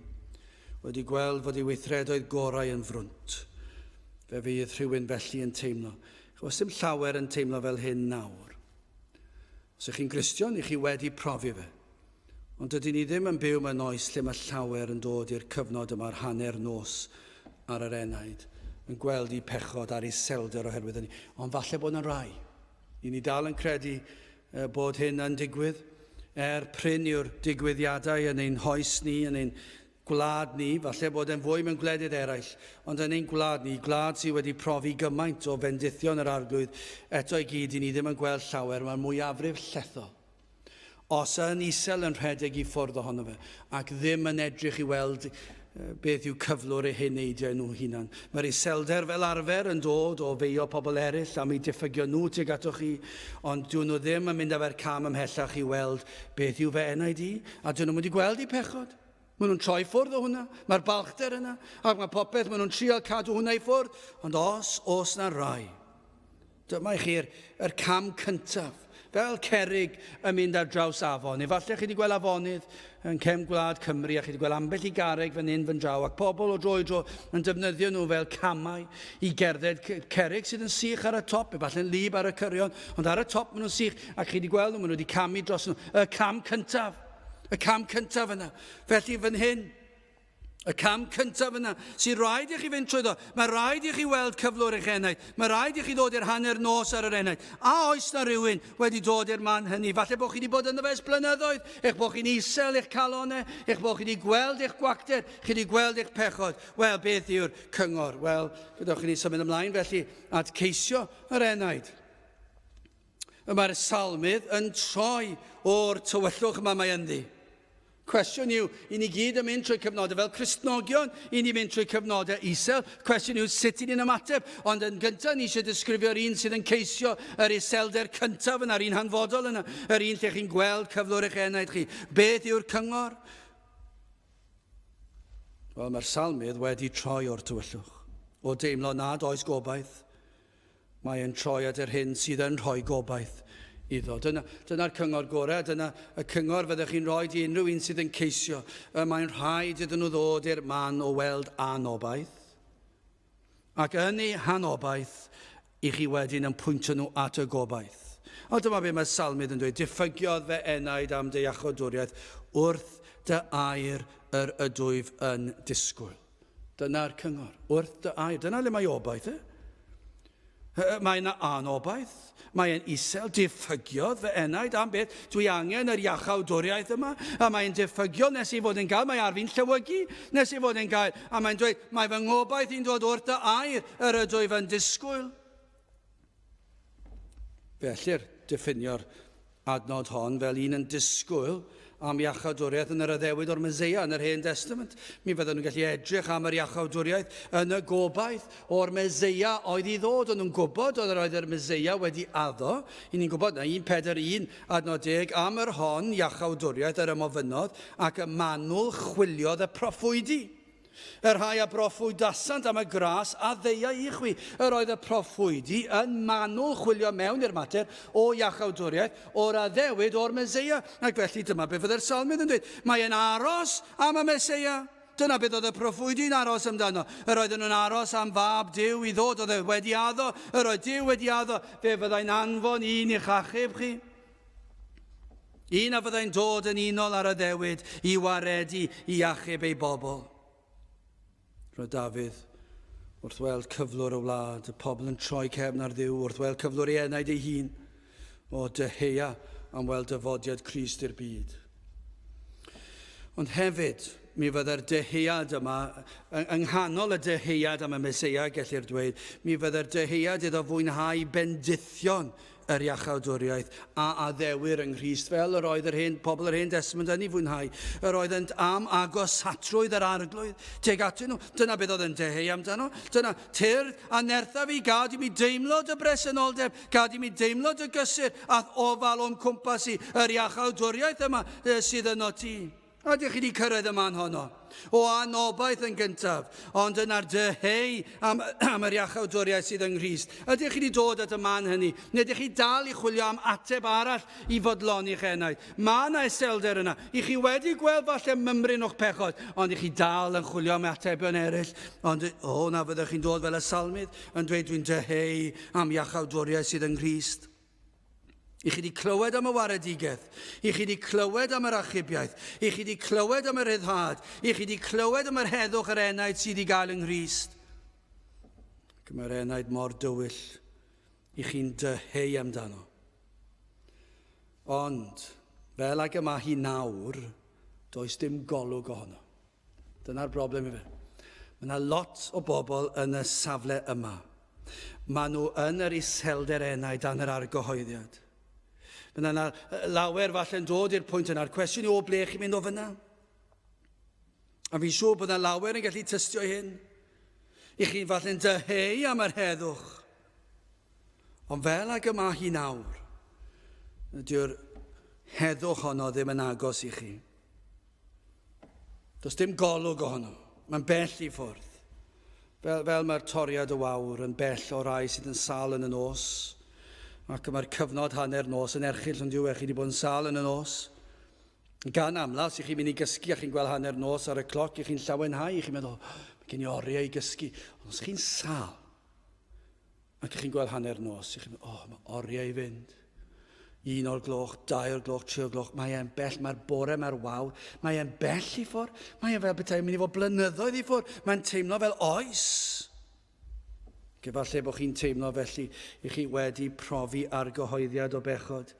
wedi gweld fod ei weithredoedd gorau yn frwnt. Fe fydd rhywun felly yn teimlo. Chos dim llawer yn teimlo fel hyn nawr. Os ych chi'n Gristion, i chi wedi profi fe. Ond dydyn ni ddim yn byw mewn oes lle mae llawer yn dod i'r cyfnod yma'r hanner nos ar yr enaid, yn gweld eu pechod a'r iselder oherwydd hynny. Ond falle bod yna rai. I ni dal yn credu bod hyn yn digwydd, er prin yw'r digwyddiadau yn ein hoes ni, yn ein gwlad ni, falle bod e'n fwy mewn gwledydd eraill, ond yn ein gwlad ni, gwlad sydd wedi profi gymaint o fendithion yr Arglwydd, eto i gyd, i ni ddim yn gweld llawer, mae'r mwyafrif llethol. Os yn isel yn rhedeg i ffwrdd ohono fe, ac ddim yn edrych i weld beth yw cyflwr eu heneidiau nhw hunan. Mae'r iselder fel arfer yn dod o feio pobl eraill am eu diffygion nhw tuag atoch chi, ond dyn nhw ddim yn mynd â fe'r cam ymhellach i weld beth yw fy enaid i, a dyn nhw'n mynd i gweld eu pechod. Maen nhw'n troi ffwrdd o hwnna. Mae'r balchder yna, ac mae popeth, maen nhw'n trio cadw hwnna i ffwrdd. Ond os oes na rai, dyma i chi'r er cam cyntaf, fel cerrig yn mynd ar draws afon. Efallai chi wedi gweld afonydd yn cefn gwlad Cymru a chi wedi gweld ambell i garreg fan hyn fan draw ac pobl o dro i dro yn defnyddio nhw fel camau i gerdded cerrig sydd yn sych ar y top, efallai'n lib ar y cyrion, ond ar y top maen nhw'n sych ac chi wedi gweld nhw, maen nhw wedi camu dros nhw. Y cam cyntaf. Y cam cyntaf yna. Felly fan hyn, y cam cyntaf yna, sy'n rhaid i chi fynd trwyddo. Mae rhaid i chi weld cyflwr eich enaid. Mae rhaid i chi ddod i'r hanner nos ar yr enaid. A oes na rhywun wedi dod i'r man hynny? Falle bod chi wedi bod ynddo fe ers blynyddoedd, eich bod chi'n isel eich calonau, eich bod chi wedi gweld eich gwacter, chi wedi gweld eich pechod. Wel, beth yw'r cyngor? Wel, gadewch i ni symud ymlaen felly at ceisio yr enaid. Y mae'r salmydd yn troi o'r tywyllwch yma mae ynddi. Cwestiwn yw, i ni gyd yn mynd trwy cyfnodau fel Cristnogion, i ni mynd trwy cyfnodau isel. Cwestiwn yw sut i ni'n ymateb. Ond yn gyntaf, ni eisiau disgrifio'r un sydd yn ceisio yr iselder cyntaf yna, yr un hanfodol yna, yr un lle chi'n gweld cyflwr eich enaid chi. Beth yw'r cyngor? Wel, mae'r salmydd wedi troi o'r tywyllwch, o deimlo nad oes gobaith, Mae e'n troi at yr hyn sydd yn rhoi gobaith iddo. Dyna, dyna'r cyngor gorau, dyna y cyngor fyddech chi'n rhoi i unrhyw un sydd yn ceisio. Y mae'n rhaid iddyn nhw ddod i'r man o weld anobaith. Ac yn ei hanobaith, i chi wedyn yn pwyntio nhw at y gobaith. Ond dyma be mae Salmydd yn dweud, diffygiodd fe enaid am dy iachawdwriaeth wrth dy air yr ydwyf yn disgwyl. Dyna'r cyngor. Wrth dy air. Dyna le mae obaith, e? Mae yna anobaith. Mae e'n isel, diffygiodd fy enaid am beth. Dwi angen yr iachawdwriaeth yma. A mae'n diffygio nes i fod yn gael. Mae ar fi'n llewygu nes i fod yn gael. A mae'n dweud, mae fy ngobaith i'n dod wrth dy air yr ydwyf yn disgwyl. Fe ellir diffinio'r adnod hon fel un yn disgwyl am iachawdwriaeth yn yr addewid o'r Meseia yn yr Hen Testament. Mi fydden nhw'n gallu edrych am yr iachawdwriaeth yn y gobaith o'r Meseia oedd i ddod. O'n nhw'n gwybod oedd yr oedd yr Meseia wedi addo. I ni'n gwybod na 1 Pedr 1 adnod 10 am yr hon iachawdwriaeth yr ymofynnodd ac y manwl chwiliodd y proffwydi. Y rhai a broffwydasant am y gras a ddeuai i chwi. Yr oedd y proffwydi yn manwl chwilio mewn i'r mater o iachawdwriaeth, o'r addewid o'r Meseia. Ac felly dyma beth fydde'r salmydd yn dweud. Mae e'n aros am y Meseia. Dyna beth oedd y proffwydi'n aros amdano. Yr oedden nhw'n aros am fab Duw i ddod. Oedd e wedi addo. Yr oedd Duw wedi addo. Fe fyddai'n anfon un i'ch achub chi. Un a fyddai'n dod yn unol ar addewid i waredu i achub ei bobl. Roedd Dafydd wrth weld cyflwr y wlad, y pobl yn troi cefn ar Dduw, wrth weld cyflwr ei enaid ei hun, o dyheia am weld dyfodiad Crist i'r byd. Ond hefyd, mi fydde'r dyhead yma, yng nghanol y dyhead am y Meseia, gellir dweud, mi fydde'r dyhead iddo fwynhau bendithion yr iachawdwriaeth a addewir yng Nghrist, fel yr oedd yr hen, pobl yr Hen Destament yn ei fwynhau. Yr oeddent am agosatrwydd yr Arglwydd tuag atyn nhw. Dyna beth oedd yn dyheu amdano. Dyna, tyrd a nertha fi, gad i mi deimlo dy bresenoldeb, gad i mi deimlo dy gysur a'th ofal o'm cwmpas i, yr iachawdwriaeth yma sydd yno ti. A ydych chi wedi cyrraedd y man honno? O anobaith yn gyntaf, ond yna'r dyheu am, am yr iachawdwriaeth sydd yng Nghrist. Ydych chi wedi dod at y man hynny? Neu ydych chi dal i chwilio am ateb arall i fodloni'ch enaid? Mae yna iselder yna. I chi wedi gweld falle mymryn o'ch pechod, ond i chi dal yn chwilio am atebion eraill. Ond, o, na fyddech chi'n dod fel y salmydd yn dweud dwi'n dyheu am iachawdwriaeth sydd yng Nghrist. I chi wedi clywed am y waredigaeth. I chi wedi clywed am yr achubiaeth. I chi wedi clywed am y rhyddhad. I chi wedi clywed am yr heddwch yr enaid sydd i gael yng Nghrist. Ac mae'r enaid mor dywyll i chi'n dyheu amdano. Ond, fel ag y mae hi nawr, does dim golwg ohono. Dyna'r broblem ife. Mae yna lot o bobl yn y safle yma. Maen nhw yn yr iselder enau dan yr argyhoeddiad. Mae yna lawer falle'n dod i'r pwynt yna'r cwestiwn yw o ble chi'n mynd o fyna. A fi'n siŵr bod yna lawer yn gallu tystio hyn. I chi falle'n dyheu am yr heddwch. Ond fel ag y mae hi nawr, dyw'r heddwch honno ddim yn agos i chi. Does dim golwg ohono. Mae'n bell i ffwrdd. Fel, fel mae'r toriad y wawr yn bell o rai sydd yn sâl yn y nos, ac mae'r cyfnod hanner nos yn erchyll ond yw e, chi wedi bod yn sâl yn y nos. Gan amlaf, os ych chi'n mynd i gysgu a chi'n gweld hanner nos ar y cloc, ych chi'n llawenhau, ych chi'n meddwl, mae gen i oriau i gysgu. Ond os chi'n sâl, Ac ych chi'n gweld hanner nos, ych chi'n meddwl, oh, mae oriau i fynd. Un o'r gloch, dau o'r gloch, tri o'r gloch, mae e'n bell, mae'r bore, mae'r wawr, mae e'n bell i ffwrdd, mae e'n fel petai mynd i fod blynyddoedd i ffwrdd, mae'n teimlo fel oes. Ac efallai bod chi'n teimlo felly i chi wedi profi argyhoeddiad o bechod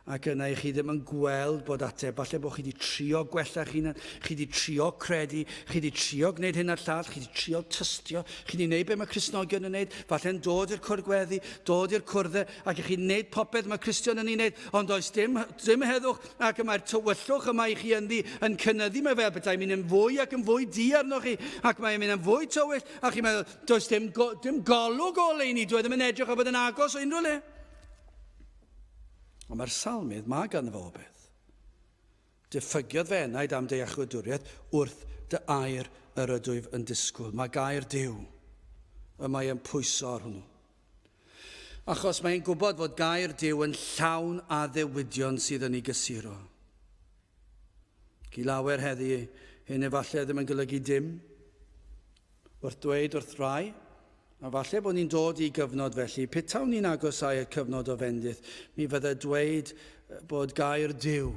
ac yna i chi ddim yn gweld bod ateb. Falle bod chi wedi trio gwella'ch hunan, chi wedi trio credu, chi wedi trio gwneud hyn a'r llall, chi wedi trio tystio, chi wedi gwneud be mae Cristnogion yn gwneud, falle'n dod i'r cwrdd gweddi, dod i'r cwrddau, ac i chi'n gwneud popeth mae Cristion yn ei wneud, ond does dim, dim heddwch, ac y mae'r tywyllwch yma i chi ynddi yn cynyddu, mae fel petai mynd yn fwy ac yn fwy du arnoch chi, ac mae'n mynd yn fwy tywyll, a chi'n meddwl, does dim, go, dim golwg o leini, dwi e ddim yn edrych o bod yn agos o unrhyw le. Ond mae'r salmydd, mae ganddo fo obaith. Diffygiodd fy enaid am dy iachawdwriaeth wrth dy air yr ydwyf yn disgwyl. Mae gair Duw y mae e'n pwyso ar hwnnw. Achos mae'n gwybod fod gair Duw yn llawn addewidion sydd yn ei gysuro. Ac i lawer heddi, hyn efallai ddim yn golygu dim. Wrth dweud wrth rai, a falle bod ni'n dod i gyfnod felly, petawn ni'n agosáu at cyfnod o fendith, mi fydde dweud bod gair Duw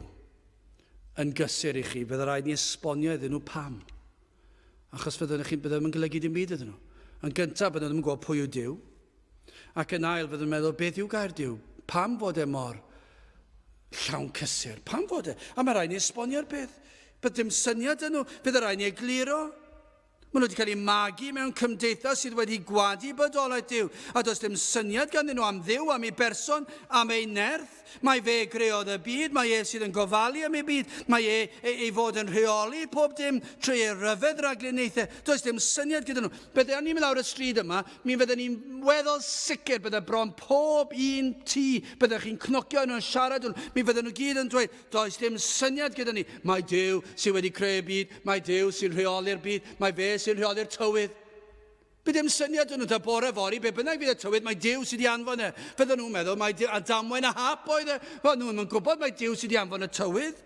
yn gysur i chi, bydde rhaid ni esbonio iddyn nhw pam. Achos fyddwn chi'n bydde ddim yn golygu dim byd iddyn nhw. Yn gyntaf, bydden nhw ddim yn gwybod pwy yw Duw. Ac yn ail, fyddwn nhw'n meddwl, beth yw gair Duw? Pam fod e mor llawn cysur? Pam fod e? A mae rhaid ni esbonio'r peth. Bydd dim syniad yn nhw. Bydd rhaid ni egluro. Maen nhw wedi cael eu magu mewn cymdeithas sydd wedi gwadu bodolaeth Duw, a does dim syniad ganddyn nhw am Dduw, am ei berson, am ei nerth. Mae fe greodd y byd, mae e sydd yn gofalu am ei byd, mae e, e ei fod yn rheoli pob dim trwy ei ryfedd ragluniaethau. Does dim syniad gyda nhw. Bydde ni'n mynd lawr y stryd yma, mi fydden ni'n weddol sicr bydde bron pob un tŷ byddech chi'n cnocio nhw'n siarad nhw, mi fydden nhw gyd yn dweud, Does dim syniad gyda ni. Mae Duw sydd wedi creu y byd, mae Duw sy'n rheoli'r byd, mae fe sy'n rheoli'r tywydd. Bydd dim syniad 'da nhw ta bore fory, be bynnag fydd y tywydd, mae Duw sydd wedi anfon e. Fydden nhw'n meddwl mai a damwain a hap oedd e. Wel, nhw'n yn gwybod mai Duw sydd wedi anfon y tywydd.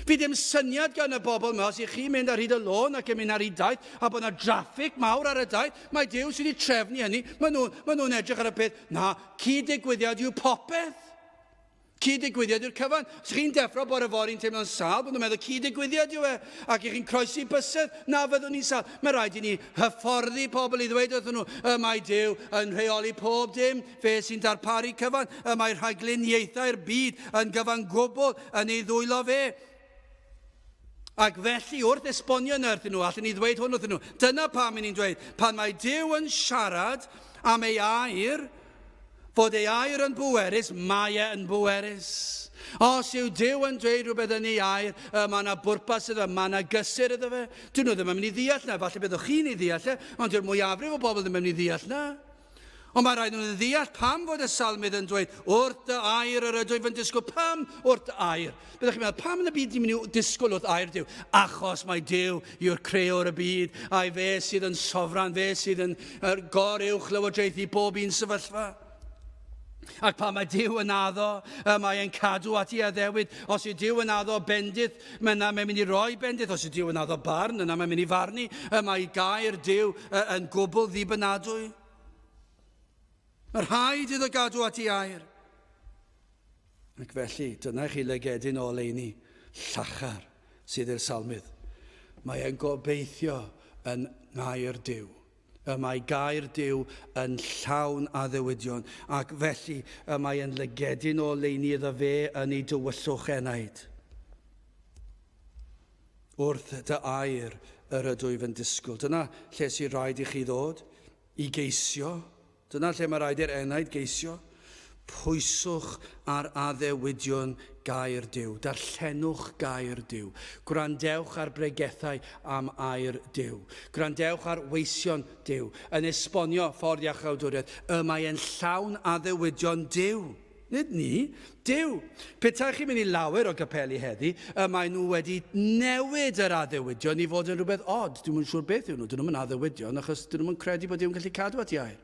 Fydd dim syniad gan y bobl yma os ych chi'n mynd ar hyd y lôn ac yn mynd ar hyd daith a bod yna draffig mawr ar y daith, mae Duw sydd wedi trefnu hynny. Maen nhw'n maen nhw edrych ar y peth, na, cyd-ddigwyddiad yw popeth. Cyd-ddigwyddiad yw'r cyfan. Os chi'n deffro bore fory'n teimlo'n sâl, bod nhw'n meddwl cyd-ddigwyddiad yw e, ac i chi'n croesi bysedd, na fyddwn ni'n sâl. Mae rhaid i ni hyfforddi pobl i ddweud wrthyn nhw, y mae Duw yn rheoli pob dim, fe sy'n darparu cyfan, y mae rhagluniaethau'r byd yn gyfan gwbl yn ei ddwylo fe. Ac felly, wrth esbonio yna wrthyn nhw, allen ni ddweud hwn wrthyn nhw. Dyna pam ni'n dweud, pan mae Duw yn siarad am ei air, fod ei air yn bwerus, mae e yn bwerus. Os yw Duw yn dweud rhywbeth yn ei air, y mae yna bwrpas iddo, mae yna gysur iddo fe. Dyn nhw ddim yn mynd i ddeall na, falle byddwch chi'n ei ddeall e, ond dyw'r mwyafrif o bobl ddim yn mynd i ddeall na. Ond mae rhaid nhw'n ddeall pam fod y salmydd yn dweud, wrth dy air yr ydwyf yn disgwyl. Pam wrth dy air? Byddwch chi'n meddwl, pam yn y byd ni'n mynd i disgwyl wrth air Duw? Achos mae Duw yw'r creor y byd, a'i fe sydd yn sofran, fe sydd yn gor uwch lywodraethu bob un sefyllfa. Ac pan mae Duw yn addo, y mae e'n cadw at ei addewid. Os yw Duw yn addo bendith, mae yna mae'n mynd i roi bendith. Os yw Duw yn addo barn, yna mae'n mynd i farnu. Y mae gair Duw yn gwbl ddibynadwy. Mae rhaid iddo gadw at ei air. Ac felly, dyna chi lygedyn o oleuni llachar sydd i'r salmydd. Mae e'n gobeithio yn ngair Duw. Y mae gair Duw yn llawn addewidion, ac felly y mae yn lygedyn o oleuni iddo fe yn ei dywyllwch enaid. Wrth dy air yr ydwyf yn disgwyl. Dyna lle sy'n rhaid i chi ddod, i geisio. Dyna lle mae rhaid i'r enaid geisio. Pwyswch ar addewidion gair Duw. Darllenwch gair Duw. Gwrandewch ar bregethau am air Duw. Gwrandewch ar weision Duw yn esbonio ffordd iachawdwriaeth. Y mae e'n llawn addewidion Duw. Nid ni, Duw. Petai chi'n mynd i lawer o gapeli heddi, y mae nhw wedi newid yr addewidion i fod yn rhywbeth od. Dwi'm yn siŵr beth yw nhw. Dyn nhw'm yn addewidion achos dyn nhw'm yn credu bod Duw'n gallu cadw at ei air.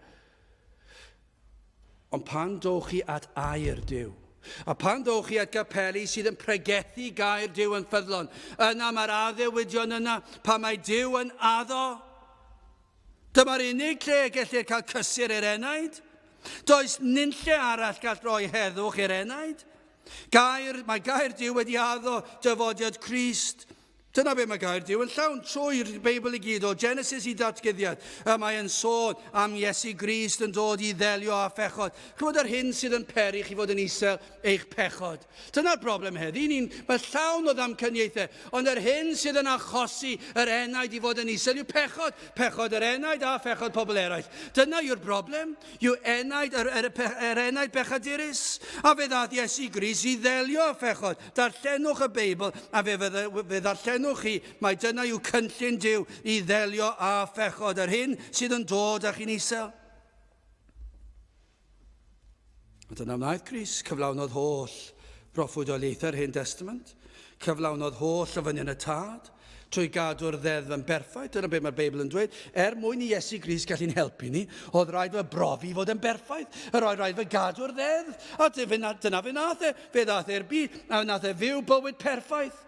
Ond pan dowch chi at air Duw, a pan ddowch chi at gapeli sydd yn pregethu gair Duw yn ffyddlon, yna mae'r addewidion yna, pan mae Duw yn addo. Dyma'r unig lle gellir cael cysur i'r enaid. Does nunlle arall gall roi heddwch i'r enaid. Gair, mae gair Duw wedi addo dyfodiad Crist. Dyna be mae gair Duw yn llawn trwy'r Beibl i gyd, o Genesis i Datguddiad. Y mae yn sôn am Iesu Grist yn dod i ddelio â phechod. Chymod yr hyn sydd yn peri chi fod yn isel eich pechod. Dyna'r broblem heddi. Ni'n, mae llawn o ddamcaniaethau, ond yr hyn sydd yn achosi yr enaid i fod yn isel yw pechod. Pechod yr enaid a phechod pobl eraill. Dyna yw'r broblem. Yw enaid, yr, yr, yr enaid bechadurus. A fe ddaeth Iesu Grist i ddelio â phechod. Darllenwch y Beibl a fe, fydde, fe ddarllenwch chi mai dyna yw cynllun Duw i ddelio â phechod, yr hyn sydd yn dod â chi'n isel. A dyna wnaeth Crist, cyflawnodd holl broffwydoliaethau'r Hen Destament, cyflawnodd holl ofynion y Tad, trwy gadw'r ddeddf yn berffaith, dyna beth mae'r Beibl yn dweud, er mwyn i Iesu Grist gallu'n helpu ni, oedd rhaid fe brofi fod yn berffaith, yr oedd rhaid fe gadw'r ddeddf, a dyna fe nath e, fe ddath e'r byd, a nath e fyw bywyd perffaith.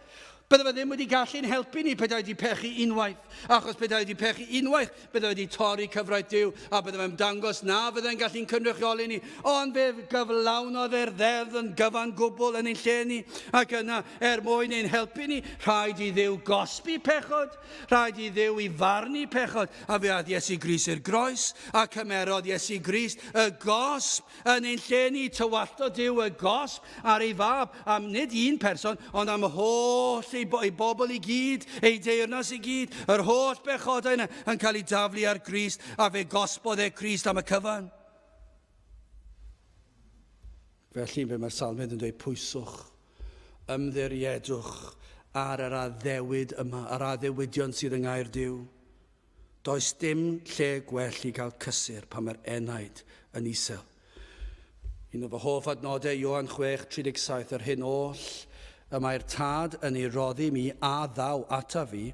Bydde fe ddim wedi gallu'n helpu ni petai wedi pechu unwaith, achos petai wedi pechu unwaith, bydde wedi torri cyfraith Duw, a bydde fe'n dangos na fydde'n gallu'n cynrychioli ni, ond fe gyflawnodd e'r ddeddf yn gyfan gwbl yn ein lle ni, ac yna, er mwyn ein helpu ni, rhaid i Dduw gosbi pechod, rhaid i Dduw i farnu pechod, a fe aeth Iesu Grist i'r groes, a cymerodd Iesu Grist y gosb Yn ein lle ni, tywalltodd Duw y gosb ar ei fab, am nid un person, ond am holl ei, bo ei bobl i gyd, ei deyrnas i gyd, yr holl bechodau yna yn cael ei daflu ar Grist, a fe gosbodd e Crist am y cyfan. Felly, fe mae'r salmydd yn dweud, pwyswch, ymddiriedwch ar yr addewid yma, yr addewidion sydd yng Ngair Duw. Does dim lle gwell i gael cysur pan mae'r enaid yn isel. Un o fy hoff adnodau, Ioan 6, 37, yr hyn oll Y mae'r Tad yn ei roddi mi a ddaw ata fi,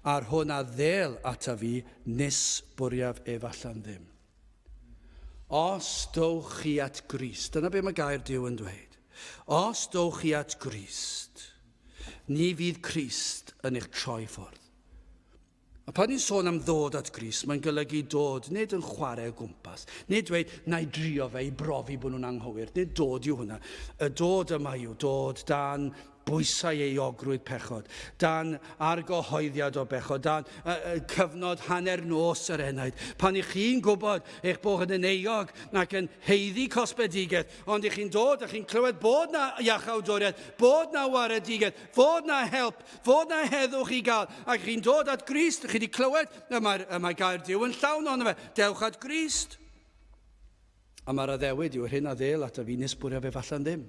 a'r hwn a ddêl ata fi, nis bwriaf ef allan ddim. Os dowch chi at Grist, dyna be mae gair Duw yn dweud. Os dowch chi at Grist, ni fydd Crist yn eich troi ffwrdd. A pan ni'n sôn am ddod at Grist, mae'n golygu dod nid yn chwarae o gwmpas, nid dweud, na i drio fe i brofi bod nhw'n anghywir, nid dod yw hwnna. Y dod yma yw dod dan bwysau euogrwydd pechod, dan argyhoeddiad o bechod, dan uh, cyfnod hanner nos yr enaid. Pan i chi'n gwybod eich bod yn euog ac yn haeddu cosbedigaeth, ond i chi'n dod a chi'n clywed bod na iachawdwriaeth, bod na waredigaeth, fod na help, Fod na heddwch i gael, ac chi'n dod at Grist, chi wedi clywed, y mae'r, y mae gair Duw yn llawn ohono fe, dewch at Grist. A mae'r addewid yw yr hyn a ddêl ato fi nis bwriaf ef allan ddim.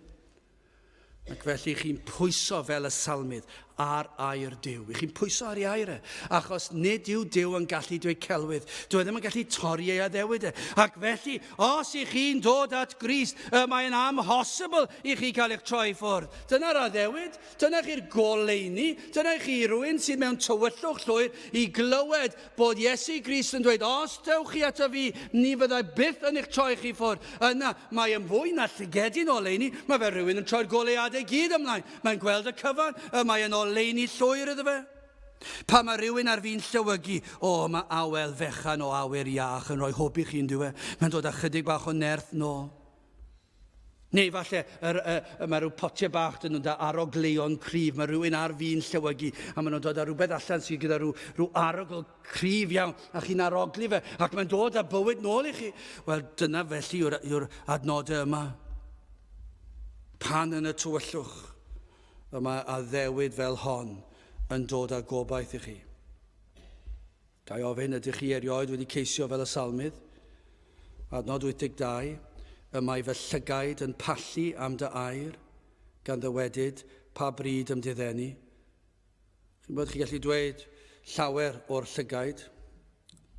Ac felly chi'n pwyso fel y salmydd ar air Duw. I chi'n pwyso ar ei air e, achos nid yw Duw yn gallu dweud celwydd. Dyw e ddim yn gallu torri ei addewid e. Ac felly, os i chi'n dod at Grist, y mae'n amhosibl i chi cael eich troi ffwrdd. Dyna'r addewid. Dyna chi'r goleuni, dyna chi rywun sydd mewn tywyllwch llwyr i glywed bod Iesu Grist yn dweud, os dewch chi ato fi, ni fyddai byth yn eich troi chi ffwrdd. Yna, mae yn fwy na llygedyn oleuni, mae fel rhywun yn troi'r goleuadau gyd ymlaen. Mae'n gweld y cyfan, y mae yn oleuni llwyr iddo fe. Pan mae rhywun ar fin llewygu, o, mae awel fechan o awyr iach yn rhoi hwb i chi, yn dyw e? Mae'n dod â chydig bach o nerth nôl. Neu falle yr, y, y, mae rhyw potiau bach dyn nhw'n dod arogleuon cryf, mae rhywun ar fin llewygu a maen nhw'n dod â rhywbeth allan sydd gyda rhyw, rhyw arogl cryf iawn a chi'n arogli fe ac mae'n dod â bywyd nôl i chi. Wel, dyna felly yw'r, yw'r adnodau yma. Pan yn y tywyllwch y mae addewid fel hon yn dod â gobaith i chi. Ga i ofyn, ydych chi erioed wedi ceisio fel y salmydd? Adnod 82, Y mae fy llygaid yn pallu am dy air, gan ddywedyd, pa bryd ym diddenu? Chi'n bod, chi'n gallu dweud llawer o'r llygaid,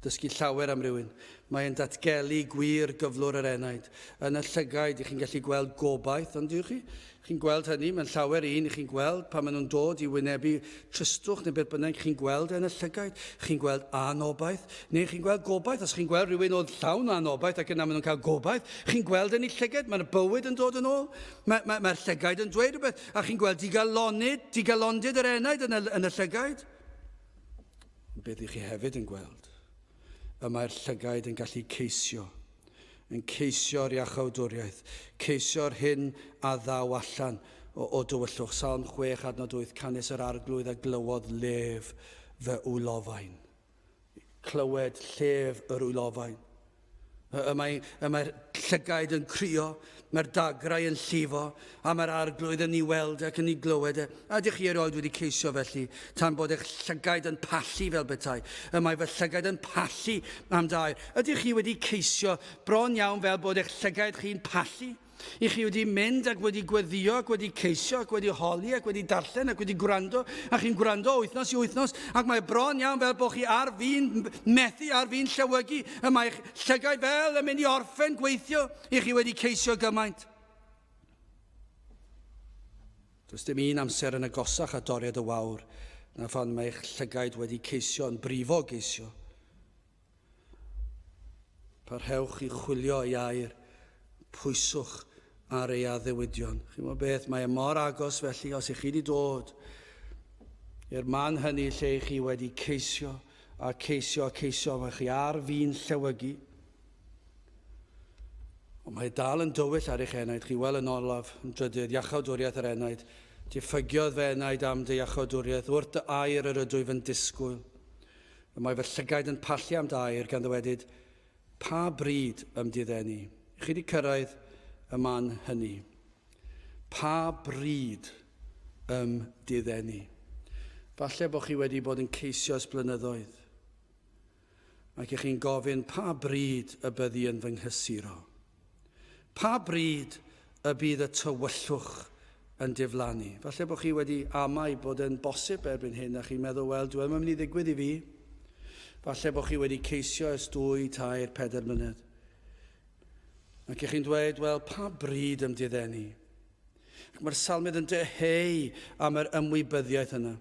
dysgu llawer am rywun. Mae'n datgelu gwir gyflwr yr enaid. Yn y llygaid, chi'n gallu gweld gobaith, ond yw'ch chi? Chi'n gweld hynny, mae'n llawer un, chi'n gweld pan maen nhw'n dod i wynebu tristwch neu beth bynnag, chi'n gweld e yn y llygaid, chi'n gweld anobaith, neu chi'n gweld gobaith, os chi'n gweld rhywun oedd llawn o anobaith ac yna maen nhw'n cael gobaith, chi'n gweld yn ei llygaid, mae'r bywyd yn dod yn ôl, mae'r mae, mae llygaid yn dweud rhywbeth, a chi'n gweld digalonid, digalondid yr enaid yn y, yn y llygaid. Beth ych chi hefyd yn gweld? Y mae'r llygaid yn gallu ceisio, yn ceisio'r iachawdwriaeth, ceisio'r hyn a ddaw allan o, o dywyllwch. Salm 6, adnod 8, canys yr arglwydd a glywodd lef fy wylofain. Clywed llef yr wylofain. Y mae, y mae'r llygaid yn crio, mae'r dagrau yn llifo, a mae'r arglwydd yn ei weld ac yn ei glywed e. A ydych chi erioed wedi ceisio felly, tan bod eich llygaid yn pallu fel petai? Y mae fy llygaid yn pallu am dair. Ydych chi wedi ceisio bron iawn fel bod eich llygaid chi'n pallu? I chi wedi mynd ac wedi gweddio ac wedi ceisio ac wedi holi ac wedi darllen ac wedi gwrando a chi'n gwrando o wythnos i wythnos ac mae bron iawn fel bod chi ar fin methu ar fin llewygu y mae'ch llygaid fel yn mynd i orffen gweithio i chi wedi ceisio gymaint. Does dim un amser yn agosach at doriad y wawr na phan mae eich llygaid wedi ceisio yn brifo geisio. Parhewch i chwilio ei air, pwyswch ar ei addewidion. Chi'n gwybod beth, mae e mor agos felly os ych chi wedi dod i'r man hynny lle ych chi wedi ceisio a ceisio a ceisio, mae chi ar fin llewygu. Ond mae dal yn dywyll ar eich enaid chi, wel yn olaf, yn drydydd, iachawdwriaeth yr enaid. Diffygiodd fy enaid am dy iachawdwriaeth, wrth dy air yr ydwyf yn disgwyl. Y mae fy llygaid yn pallu am dair, gan ddywedyd, Pa bryd ym diddenu? I chi wedi cyrraedd y man hynny. Pa bryd ym diddenu? Falle bod chi wedi bod yn ceisio ers blynyddoedd. Ac i chi'n gofyn, pa bryd y byddi yn fy nghysuro? Pa bryd y bydd y tywyllwch yn diflannu? Falle bod chi wedi amau bod e'n bosib erbyn hyn a chi'n meddwl, wel, dwi ddim yn mynd i ddigwydd i fi. Falle bod chi wedi ceisio ers dwy, tair, pedair mlynedd. Ac i chi'n dweud, wel, pa bryd ymdiddenu? Ac mae'r salmydd yn dyheu am yr ymwybyddiaeth yna.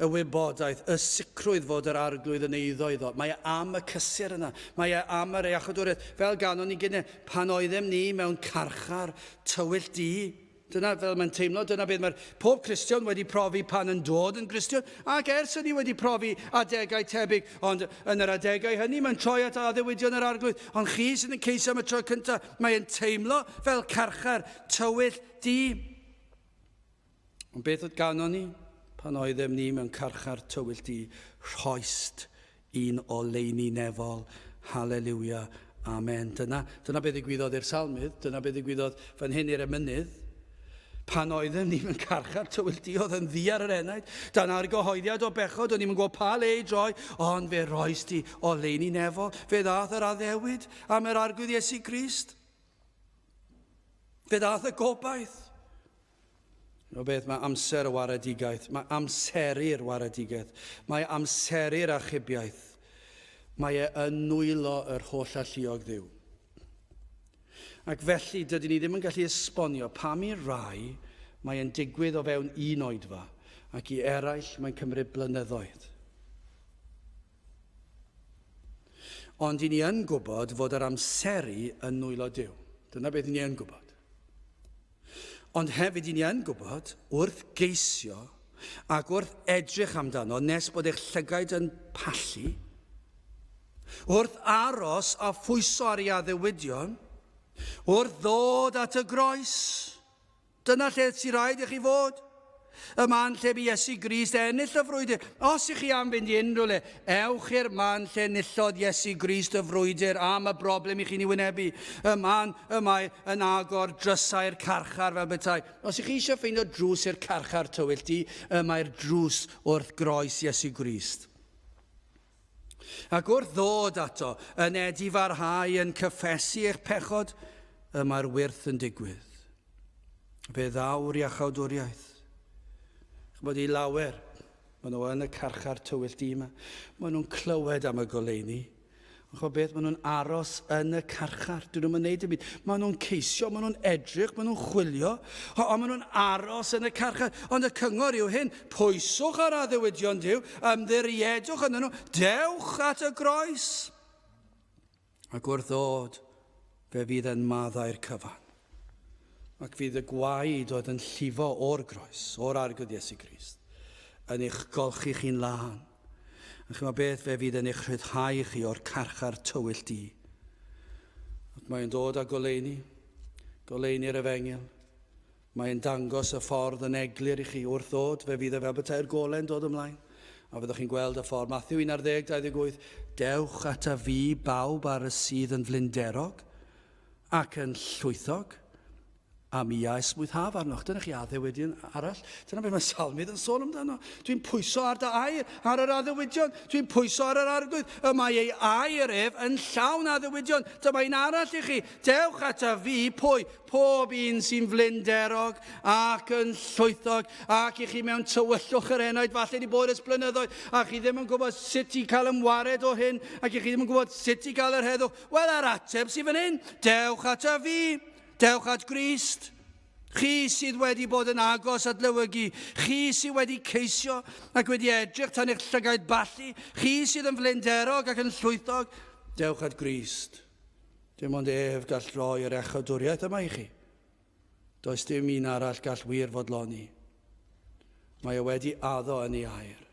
Y wybodaeth, y sicrwydd fod yr arglwydd yn eiddo iddo. Mae e am y cysur yna. Mae e am yr iachawdwriaeth. Fel ganon ni gyne, pan oeddem ni mewn carchar tywyll du, Dyna fel mae'n teimlo, dyna beth mae'r pob Cristion wedi profi pan yn dod yn Gristion, ac ers hynny wedi profi adegau tebyg, ond yn yr adegau hynny mae'n troi at addewidion yr arglwydd, ond chi sydd yn ceisio am y tro cyntaf, mae'n teimlo fel carchar tywyll du. Ond beth oedd ganon ni pan oeddem ni mewn carchar tywyll du? Rhoist un oleuni nefol. Haleliwia. Amen. Dyna, dyna beth ddigwyddodd i'r salmydd, dyna beth ddigwyddodd fan hyn i'r emynydd. Pan oeddem ni mewn carchar tywyll du oedd yn ddu ar yr enaid, dan argyhoeddiad o bechod, o'n i'n gwybod pa le i droi, ond fe roes di oleuni nefol, fe ddaeth yr addewid am yr arglwydd Iesu Grist. Fe ddaeth y gobaith. O beth, mae amser y waredigaeth, mae amseru'r waredigaeth, mae amseru'r achubiaeth. Mae e yn nwylo yr holl alluog Dduw. Ac felly, dydyn ni ddim yn gallu esbonio pam i rai mae e'n digwydd o fewn un oedfa, ac i eraill mae'n cymryd blynyddoedd. Ond i ni yn gwybod fod yr amseru yn nwylo Duw. Dyna beth i ni yn gwybod. Ond hefyd i ni yn gwybod, wrth geisio ac wrth edrych amdano nes bod eich llygaid yn pallu, wrth aros a phwyso ar ei addewidion, wrth ddod at y groes, Dyna lle sy'n rhaid i chi fod. Y man lle bu Iesu Grist ennill y frwydr. Os ych chi am fynd i unrhyw le, ewch i'r man lle enillodd Iesu Grist y frwydr am y broblem i chi'n ei wynebu. Y man y mae yn agor drysau'r carchar fel petai. Os ych chi eisiau ffeindio drws i'r carchar tywyll du, y mae'r drws wrth groes Iesu Grist. Ac wrth ddod ato, yn edifarhau, yn cyffesu eich pechod, y mae'r wyrth yn digwydd. Fe ddaw'r iachawdwriaeth. Chybod i lawer, maen nhw yn y carchar tywyll du yma. Maen nhw'n clywed am y goleuni. Ond chybod beth, maen nhw'n aros yn y carchar. Dyn nhw'n mynd dim byd. Maen nhw'n ceisio, maen nhw'n edrych, maen nhw'n chwilio, ond maen nhw'n aros yn y carchar. Ond y cyngor yw hyn, pwyswch ar addewidion Duw, ymddiriedwch ynddyn nhw, dewch at y groes. Ac wrth ddod, fe fydd yn maddau'r cyfan. Ac fydd y gwaed oedd yn llifo o'r groes, o'r Arglwydd Iesu Grist, yn eich golchi chi'n lân. A chymod beth, fe fydd yn eich rhyddhau chi o'r carchar tywyll du. Ac mae'n dod â goleuni, goleuni'r efengyl. Mae'n dangos y ffordd yn eglur i chi wrth ddod, fe fydd e fel petai'r gole'n dod ymlaen. A fyddwch chi'n gweld y ffordd. Mathew 11, 28, Dewch ata fi bawb ar y sydd yn flinderog ac yn llwythog, a mi a esmwythaf arnoch. Dyna chi addewidion arall. Dyna beth mae Salmydd yn sôn amdano. Dwi'n pwyso ar dy air, ar yr addewidion. Dwi'n pwyso ar yr arglwydd. Y mae ei air ef yn llawn addewidion. Dyma un arall i chi. Dewch ata fi, pwy? Pob un sy'n flinderog ac yn llwythog ac i chi mewn tywyllwch yr enaid, falle wedi bod ers blynyddoedd, a chi ddim yn gwybod sut i cael ymwared o hyn, ac i chi ddim yn gwybod sut i gael yr heddwch. Wel, yr ateb sydd fan hyn, dewch ata fi, dewch at Grist. Chi sydd wedi bod yn agos at lewygu, chi sydd wedi ceisio ac wedi edrych tan eich llygaid ballu, chi sydd yn flinderog ac yn llwythog, dewch at Grist. Dim ond ef gall roi yr echadwriaeth yma i chi. Does dim un arall gall wir fodloni. Mae e wedi addo yn ei air.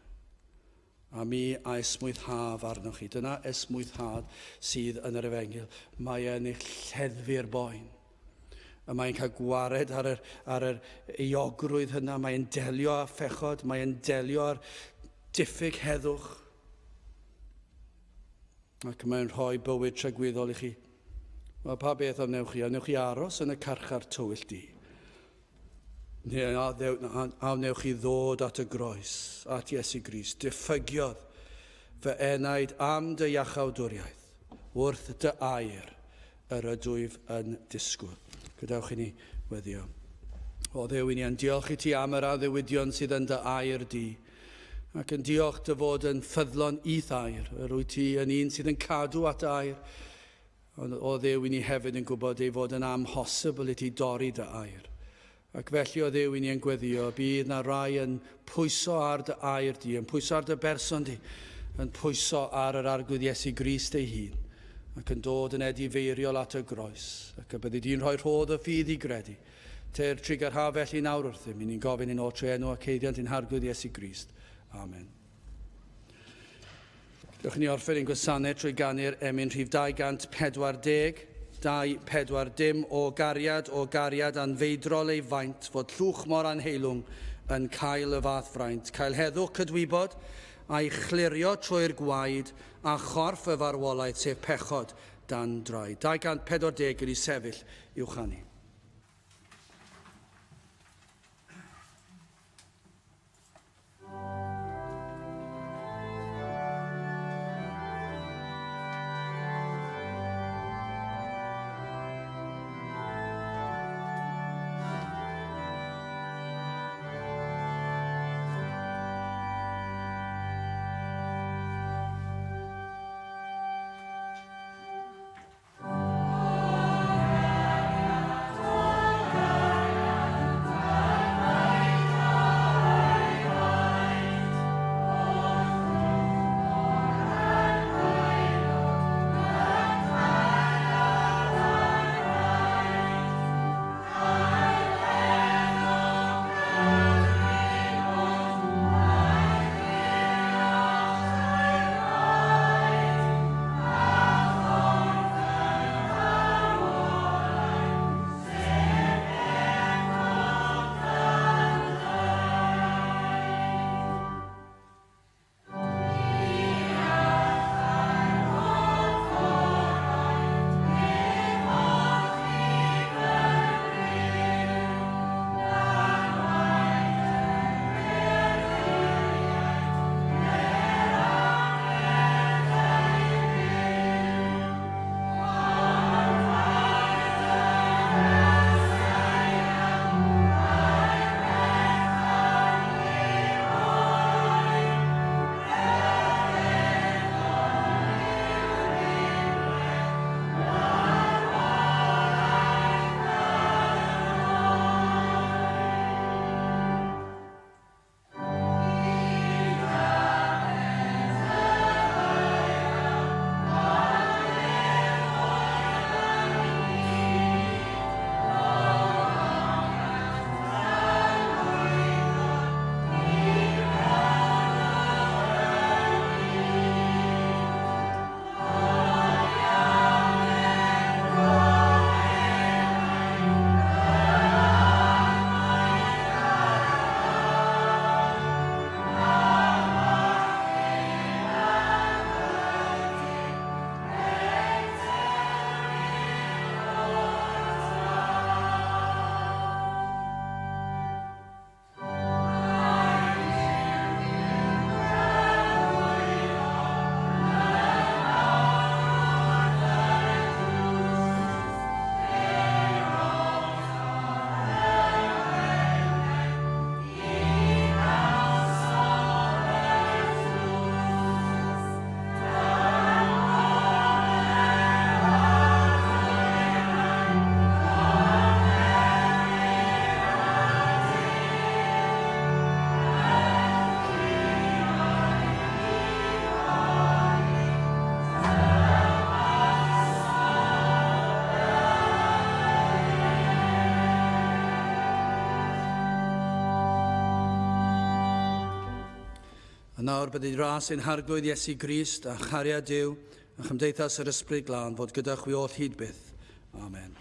A mi a esmwythaf arnoch chi. Dyna esmwythad sydd yn yr efengyl. Mae e'n eich lleddfu'r boen. Y mae'n cael gwared ar yr, ar yr euogrwydd hynna. Mae'n delio â phechod. Mae'n delio â'r diffyg heddwch. Ac mae'n rhoi bywyd tragwyddol i chi. Wel, pa beth a wnewch chi? A wnewch chi aros yn y carchar tywyll du? Neu a, a, a wnewch chi ddod at y groes, at Iesu Grist? Diffygiodd fy enaid am dy iachawdwriaeth, wrth dy air yr ydwyf yn disgwyl. Gadewch i ni weddio. O Dduw, i ni yn diolch i ti am yr addewidion sydd yn dy air di, ac yn diolch dy fod yn ffyddlon i'th air. Yr wyt ti yn un sydd yn cadw at dy air. Ond o Dduw, i ni hefyd yn gwybod ei fod yn amhosibl i ti dorri dy air. Ac felly o Dduw i ni yn gweddio, bydd na rai yn pwyso ar dy air di, yn pwyso ar dy berson di, yn pwyso ar yr Arglwydd Iesu Grist ei hun, ac yn dod yn edifeiriol at y groes, ac y byddi di'n rhoi rhodd y ffydd i gredu. Tyr trugarha felly nawr wrthym, i ni'n gofyn yn ôl trwy enw ac haeddiant ein Harglwydd Iesu Grist. Amen. Dewch i ni orffen ein gwasanaeth trwy ganu'r emyn rhif 240, 2, 4, dim o gariad, o gariad anfeidrol ei faint, fod llwch mor anheilwng yn cael y fath fraint, cael heddwch cydwybod, a'i chlirio trwy'r gwaed, a chorff y farwolaeth, sef pechod dan draed. 240 yn ei sefyll i'w chanu. A nawr byddai ras ein Harglwydd Iesu Grist a chariad Duw a chymdeithas yr Ysbryd Glân fod gyda chwi oll hyd byth. Amen.